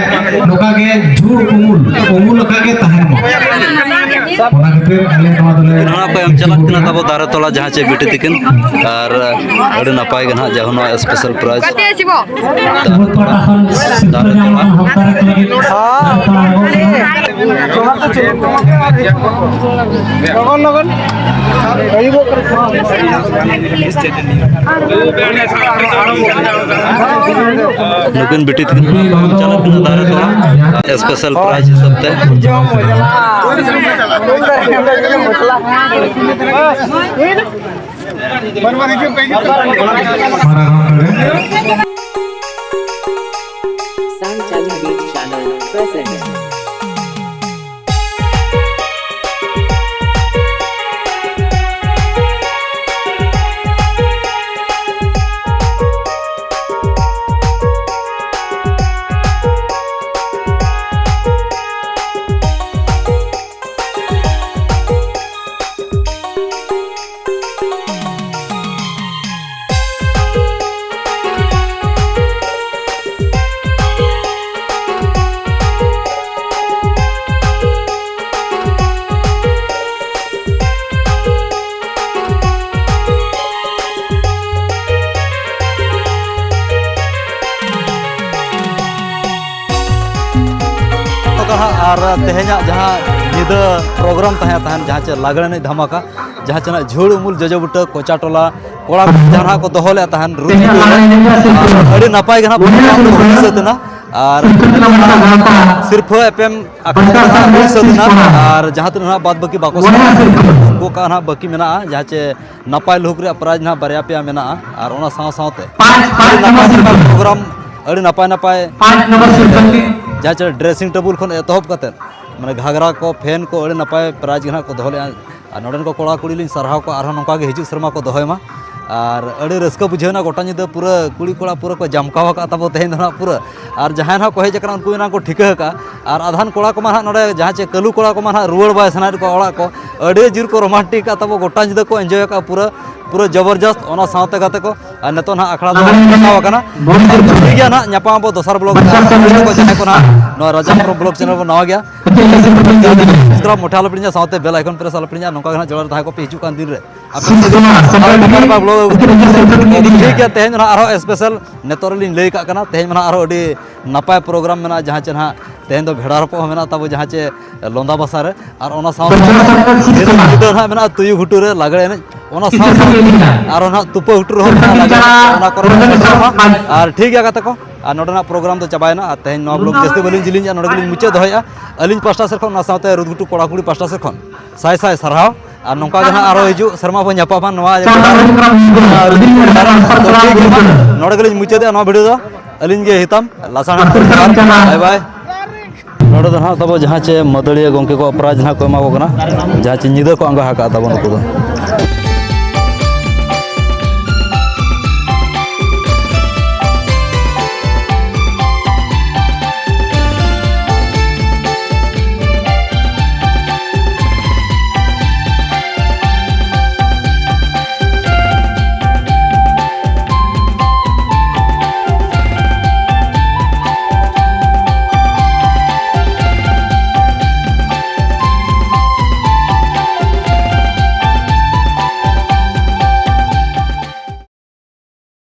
ᱱᱚᱝᱠᱟ ᱜᱮ ᱡᱷᱩᱲ ᱩᱢᱩᱞ, ᱩᱢᱩᱞ ᱟᱠᱟᱫ ᱜᱮ ᱛᱟᱦᱮᱱ ᱢᱟ᱾ ᱚᱱᱟ ᱠᱷᱟᱹᱛᱤᱨ ᱟᱞᱮ ᱱᱚᱣᱟ ᱫᱚᱞᱮ ᱱᱚᱣᱟ ᱠᱚ ᱮᱢ ᱪᱟᱞᱟᱜ ᱠᱟᱱᱟ ᱛᱟᱵᱚ ᱫᱟᱨᱮ ᱛᱚᱞᱟ, ᱡᱟᱦᱟᱸ ᱪᱮ ᱵᱤᱴᱤ ᱛᱤᱠᱤᱱ, ᱟᱨ ᱟᱹᱰᱤ ᱱᱟᱯᱟᱭ ᱜᱮ ᱱᱟᱦᱟᱜ ᱡᱟᱦᱟᱸ ᱱᱚᱣᱟ ᱥᱯᱮᱥᱟᱞ ᱯᱨᱟᱭᱤᱡᱽ᱾ ᱠᱟᱛᱮ ᱟᱹᱥᱤᱵᱚ᱾ ᱠᱷᱚᱵᱚᱨ ᱯᱟᱦᱴᱟ ᱠᱷᱚᱱ ᱥᱤᱨᱯᱟᱹ ᱧᱟᱢ ᱞᱟᱹᱜᱤᱫ ᱞᱚᱜᱚᱱ, ᱞᱚᱜᱚᱱ᱾ ᱟᱹᱭᱩᱵᱚᱜ ᱠᱟᱱᱟ᱾ ᱱᱩᱠᱤᱱ ᱵᱤᱴᱤ ᱛᱟᱹᱠᱤᱱ ᱪᱟᱞᱟᱜ ᱠᱟᱱᱟ ᱫᱟᱨᱮ ᱛᱚᱞᱟ, ᱥᱯᱮᱥᱟᱞ ᱯᱨᱟᱭᱤᱡᱽ ᱦᱤᱥᱟᱹᱵ ᱛᱮ᱾ Sun Television Channel presents. ᱟᱨ ᱛᱮᱦᱮᱧᱟᱜ ᱡᱟᱦᱟᱸ ᱧᱤᱫᱟᱹ ᱯᱨᱳᱜᱨᱟᱢ ᱛᱟᱦᱮᱸ ᱛᱟᱦᱮᱱ, ᱡᱟᱦᱟᱸ ᱪᱮ ᱞᱟᱜᱽᱲᱮ ᱮᱱᱮᱡ ᱫᱷᱟᱢᱟᱠᱟ, ᱡᱟᱦᱟᱸ ᱪᱮ ᱱᱟᱜ ᱡᱷᱩᱲ ᱩᱢᱩᱞ ᱡᱚᱡᱚ ᱵᱩᱴᱟᱹ ᱠᱚᱪᱟ ᱴᱚᱞᱟ ᱠᱚᱲᱟ ᱠᱚ ᱡᱟᱦᱟᱸ ᱱᱟᱜ ᱠᱚ ᱫᱚᱦᱚ ᱞᱮᱫᱼᱟ ᱛᱟᱦᱮᱱ ᱨᱩ ᱛᱷᱤᱭᱟᱹᱛᱟᱹᱨ ᱨᱮ, ᱟᱨ ᱟᱹᱰᱤ ᱱᱟᱯᱟᱭ ᱜᱮ ᱱᱟᱜ ᱯᱨᱳᱜᱨᱟᱢ ᱫᱚ ᱦᱩᱭ ᱥᱟᱹᱛ ᱮᱱᱟ᱾ ᱟᱨ ᱥᱤᱨᱯᱷᱟᱹ ᱮᱯᱮᱢ ᱟᱠᱷᱲᱟ ᱫᱚ ᱱᱟᱜ ᱦᱩᱭ ᱥᱟᱹᱛ ᱮᱱᱟ᱾ ᱟᱨ ᱡᱟᱦᱟᱸ ᱛᱤᱱᱟᱹᱜ ᱱᱟᱜ ᱵᱟᱫ ᱵᱟᱹᱠᱤ ᱵᱟᱠᱚ ᱥᱮᱴᱮᱨ ᱟᱠᱟᱱᱟ, ᱩᱱᱠᱩ ᱠᱚᱣᱟᱜ ᱱᱟᱜ ᱵᱟᱹᱠᱤ ᱢᱮᱱᱟᱜᱼᱟ, ᱡᱟᱦᱟᱸ ᱪᱮ ᱱᱟᱯᱟᱭ ᱞᱩᱠ ᱨᱮᱭᱟᱜ ᱯᱨᱟᱭᱤᱡᱽ ᱱᱟᱜ ᱵᱟᱨᱭᱟ ᱯᱮᱭᱟ ᱢᱮᱱᱟᱜᱼᱟ᱾ ᱟᱨ ᱚᱱᱟ ᱥᱟᱶ ᱥᱟᱶᱛᱮ ᱟᱹᱰᱤ ᱱᱟᱯᱟᱭ ᱱᱟᱯᱟᱭ ᱯᱨᱳᱜᱨᱟᱢ, ᱟᱹᱰᱤ ᱱᱟᱯᱟᱭ ᱱᱟᱯᱟᱭ, ᱡᱟᱦᱟᱸ ᱪᱮ ᱰᱨᱮᱥᱤᱝ ᱴᱮᱵᱩᱞ ᱠᱷᱚᱱ ᱮᱛᱚᱦᱚᱵ ᱠᱟᱛᱮᱫ, ᱢᱟᱱᱮ ᱜᱷᱟᱜᱽᱨᱟ ᱠᱚ, ᱯᱷᱮᱱ ᱠᱚ, ᱟᱹᱰᱤ ᱱᱟᱯᱟᱭ ᱯᱨᱟᱭᱤᱡᱽ ᱜᱮ ᱱᱟᱜ ᱠᱚ ᱫᱚᱦᱚ ᱞᱮᱫᱼᱟ᱾ ᱟᱨ ᱱᱚᱰᱮᱱ ᱠᱚ ᱠᱚᱲᱟ ᱠᱩᱲᱤ ᱞᱤᱧ ᱥᱟᱨᱦᱟᱣ ᱠᱚᱣᱟ, ᱟᱨᱦᱚᱸ ᱱᱚᱝᱠᱟ ᱜᱮ ᱦᱤᱡᱩᱜ ᱥᱮᱨᱢᱟ ᱠᱚ ᱫᱚᱦᱚᱭ ᱢᱟ᱾ ᱟᱨ ᱟᱹᱰᱤ ᱨᱟᱹᱥᱠᱟᱹ ᱵᱩᱡᱷᱟᱹᱣ ᱮᱱᱟ, ᱜᱚᱴᱟ ᱧᱤᱫᱟᱹ ᱯᱩᱨᱟᱹ ᱠᱩᱲᱤ ᱠᱚᱲᱟ ᱯᱩᱨᱟᱹ ᱠᱚ ᱡᱟᱢᱠᱟᱣ ᱟᱠᱟᱫ ᱛᱟᱵᱚ ᱛᱮᱦᱮᱧ ᱫᱚ ᱱᱟᱜ ᱯᱩᱨᱟᱹ᱾ ᱟᱨ ᱡᱟᱦᱟᱸᱭ ᱱᱟᱜ ᱠᱚ ᱦᱮᱡ ᱟᱠᱟᱱᱟ, ᱩᱱᱠᱩ ᱮᱱᱟᱝ ᱠᱚ ᱴᱷᱤᱠᱟᱹ ᱟᱠᱟᱫᱼᱟ᱾ ᱟᱨ ᱟᱫᱷᱟᱱ ᱠᱚᱲᱟ ᱠᱚᱢᱟ ᱱᱟᱜ ᱱᱚᱰᱮ ᱡᱟᱦᱟᱸ ᱪᱮ ᱠᱟᱹᱞᱩ ᱠᱚᱲᱟ ᱠᱚᱢᱟ ᱱᱟᱜ ᱨᱩᱣᱟᱹᱲ ᱵᱟᱭ ᱥᱟᱱᱟᱭᱮᱫ ᱠᱚᱣᱟ ᱚᱲᱟᱜ ᱠᱚ, ᱟᱹᱰᱤ ᱡᱳᱨ ᱠᱚ ᱨᱳᱢᱟᱱᱴᱤᱠ ᱟᱠᱟᱫ ᱛᱟᱵᱚ, ᱜᱚᱴᱟ ᱧᱤᱫᱟᱹ ᱠᱚ ᱮᱱᱡᱚᱭ ᱟᱠᱟᱫᱼᱟ ᱯᱩᱨᱟᱹ᱾ ᱯᱩᱨᱟᱹ ᱡᱚᱵᱚᱨᱡᱚᱥᱛ᱾ ᱚᱱᱟ ᱥᱟᱶᱛᱮ ᱜᱟᱛᱮ ᱠᱚ, ᱟᱨ ᱱᱤᱛᱚᱜ ᱱᱟᱦᱟᱜ ᱟᱠᱷᱲᱟ ᱫᱚ ᱵᱮᱱᱟᱣ ᱟᱠᱟᱱᱟ᱾ ᱴᱷᱤᱠ ᱜᱮᱭᱟ, ᱱᱟᱦᱟᱜ ᱧᱟᱯᱟᱢ ᱟᱵᱚ ᱫᱚᱥᱟᱨ ᱵᱞᱚᱜ ᱨᱮ᱾ ᱟᱨ ᱡᱟᱦᱟᱸᱭ ᱠᱚ ᱱᱟᱦᱟᱜ ᱱᱚᱣᱟ ᱨᱟᱡᱟᱯᱩᱨ ᱵᱞᱚᱜ ᱪᱮᱱᱮᱞ ᱵᱚᱱ ᱱᱟᱣᱟ ᱜᱮᱭᱟ, ᱥᱟᱵᱥᱠᱨᱟᱭᱤᱵ ᱢᱚᱴᱷᱮ ᱟᱞᱚᱯᱮ ᱦᱤᱲᱤᱧᱟ, ᱥᱟᱶᱛᱮ ᱵᱮᱞ ᱟᱭᱠᱚᱱ ᱯᱨᱮᱥ ᱟᱞᱚᱯᱮ ᱦᱤᱲᱤᱧᱟ᱾ ᱱᱚᱝᱠᱟ ᱜᱮ ᱱᱟᱦᱟᱜ ᱡᱚᱲᱟᱣ ᱨᱮ ᱛᱟᱦᱮᱸ ᱠᱚᱯᱮ ᱦᱤᱡᱩᱜ ᱠᱟᱱ ᱫᱤᱱ ᱨᱮ᱾ ᱟᱯᱮ ᱥᱟᱶᱛᱮ ᱱᱟᱯᱟᱭ ᱱᱟᱯᱟᱭ ᱵᱞᱚᱜ ᱟᱹᱜᱩ ᱠᱟᱛᱮ᱾ ᱴᱷᱤᱠ ᱜᱮᱭᱟ, ᱛᱮᱦᱮᱧ ᱱᱟᱦᱟᱜ ᱟᱨᱦᱚᱸ ᱥᱯᱮᱥᱟᱞ ᱱᱤᱛᱚᱜ ᱨᱮᱞᱤᱧ ᱞᱟᱹᱭ ᱠᱟᱜ ᱠᱟᱱᱟ, ᱛᱮᱦᱮᱧ ᱱᱟᱦᱟᱜ ᱟᱨᱦᱚᱸ ᱟᱹᱰᱤ ᱱᱟᱯᱟᱭ ᱯᱨᱳᱜᱨᱟᱢ ᱢᱮᱱᱟᱜᱼᱟ, ᱡᱟᱦᱟᱸ ᱪᱮ ᱱᱟᱦᱟᱜ ᱛᱮᱦᱮᱧ ᱫᱚ ᱵᱷᱮᱲᱟ ᱨᱚᱯᱚᱜ ᱦᱚᱸ ᱢᱮᱱᱟᱜ ᱛᱟᱵᱚ, ᱡᱟᱦᱟᱸ ᱪᱮ ᱞᱚᱸᱫᱟ ᱵᱟᱥᱟ ᱨᱮ᱾ ᱟᱨ ᱚᱱᱟ ᱥᱟᱶ ᱥᱟᱶ ᱧᱤᱫᱟᱹ ᱱᱟᱦᱟᱜ ᱢᱮᱱᱟᱜᱼᱟ ᱛᱩᱭᱩ ᱜᱷᱩᱴᱩ ᱨᱮ ᱞᱟᱜᱽᱲᱮ ᱮᱱᱮᱡ᱾ ᱚᱱᱟ ᱥᱟᱶ ᱥᱟᱶ ᱟᱨᱚ ᱱᱟᱦᱟᱜ ᱛᱩᱯᱟᱹ ᱜᱷᱩᱴᱩ ᱨᱮᱦᱚᱸ ᱢᱮᱱᱟᱜᱼᱟ ᱞᱟᱜᱽᱲᱮ ᱮᱱᱮᱡ᱾ ᱚᱱᱟ ᱠᱚᱨᱮ ᱦᱚᱸ ᱥᱮᱴᱮᱨᱚᱜ ᱢᱟ᱾ ᱟᱨ ᱴᱷᱤᱠ ᱜᱮᱭᱟ ᱜᱟᱛᱮ ᱠᱚ, ᱟᱨ ᱱᱚᱰᱮᱱᱟᱜ ᱯᱨᱳᱜᱨᱟᱢ ᱫᱚ ᱪᱟᱵᱟᱭᱮᱱᱟ᱾ ᱟᱨ ᱛᱮᱦᱮᱧ ᱱᱚᱣᱟ ᱵᱞᱚᱜ ᱡᱟᱹᱥᱛᱤ ᱵᱟᱹᱞᱤᱧ ᱡᱤᱞᱤᱧᱟ, ᱱᱚᱰᱮ ᱜᱮᱞᱤᱧ ᱢᱩᱪᱟᱹᱫ ᱫᱚᱦᱚᱭᱮᱫᱼᱟ᱾ ᱟᱹᱞᱤᱧ ᱯᱟᱥᱴᱟ ᱥᱮᱫ ᱠᱷᱚᱱ, ᱚᱱᱟ ᱥᱟᱶᱛᱮ ᱨᱩᱫ ᱜᱷᱩᱴᱩ ᱠᱚᱲᱟ ᱠᱩᱲᱤ ᱯᱟᱥᱴᱟ ᱥᱮᱫ ᱠᱷᱚᱱ ᱥᱟᱭ ᱥᱟᱭ ᱥᱟᱨᱦᱟᱣ᱾ ᱟᱨ ᱱᱚᱝᱠᱟ ᱜᱮ ᱱᱟᱦᱟᱜ ᱟᱨᱦᱚᱸ ᱦᱤᱡᱩᱜ ᱥᱮᱨᱢᱟ ᱵᱚᱱ ᱧᱟᱯᱟᱢᱟ ᱱᱚᱣᱟ ᱡᱟᱭᱜᱟ ᱨᱮ᱾ ᱟᱨ ᱴᱷᱤᱠ ᱜᱮᱭᱟ, ᱢᱟ ᱱᱚᱰᱮ ᱜᱮᱞᱤᱧ ᱢᱩᱪᱟᱹᱫᱮᱜᱼᱟ ᱱᱚᱣᱟ ᱵᱷᱤᱰᱤᱭᱳ ᱫᱚ᱾ ᱟᱹᱞᱤᱧ ᱜᱮ ᱦᱤᱛᱟᱢ ᱞᱟᱥᱟᱲᱦᱮᱫ ᱯᱚᱨᱤᱥᱠᱟᱨ᱾ ᱵᱟᱭ ᱵᱟᱭ᱾ ᱱᱚᱰᱮ ᱫᱚ ᱱᱟᱦᱟᱜ ᱛᱟᱵᱚ ᱡᱟᱦᱟᱸ ᱪᱮ ᱢᱟᱹᱫᱟᱹᱲᱤᱭᱟᱹ ᱜᱚᱢᱠᱮ ᱠᱚᱣᱟᱜ ᱯᱨᱟᱭᱤᱡᱽ ᱱᱟᱦᱟᱜ ᱠᱚ ᱮᱢᱟ ᱠᱚ ᱠᱟᱱᱟ, ᱡᱟᱦᱟᱸ ᱪᱮ ᱧᱤᱫᱟᱹ ᱠᱚ ᱟᱸᱜᱟ ᱟᱠᱟᱫ ᱛᱟᱵᱚ ᱱᱩᱠᱩ ᱫᱚ᱾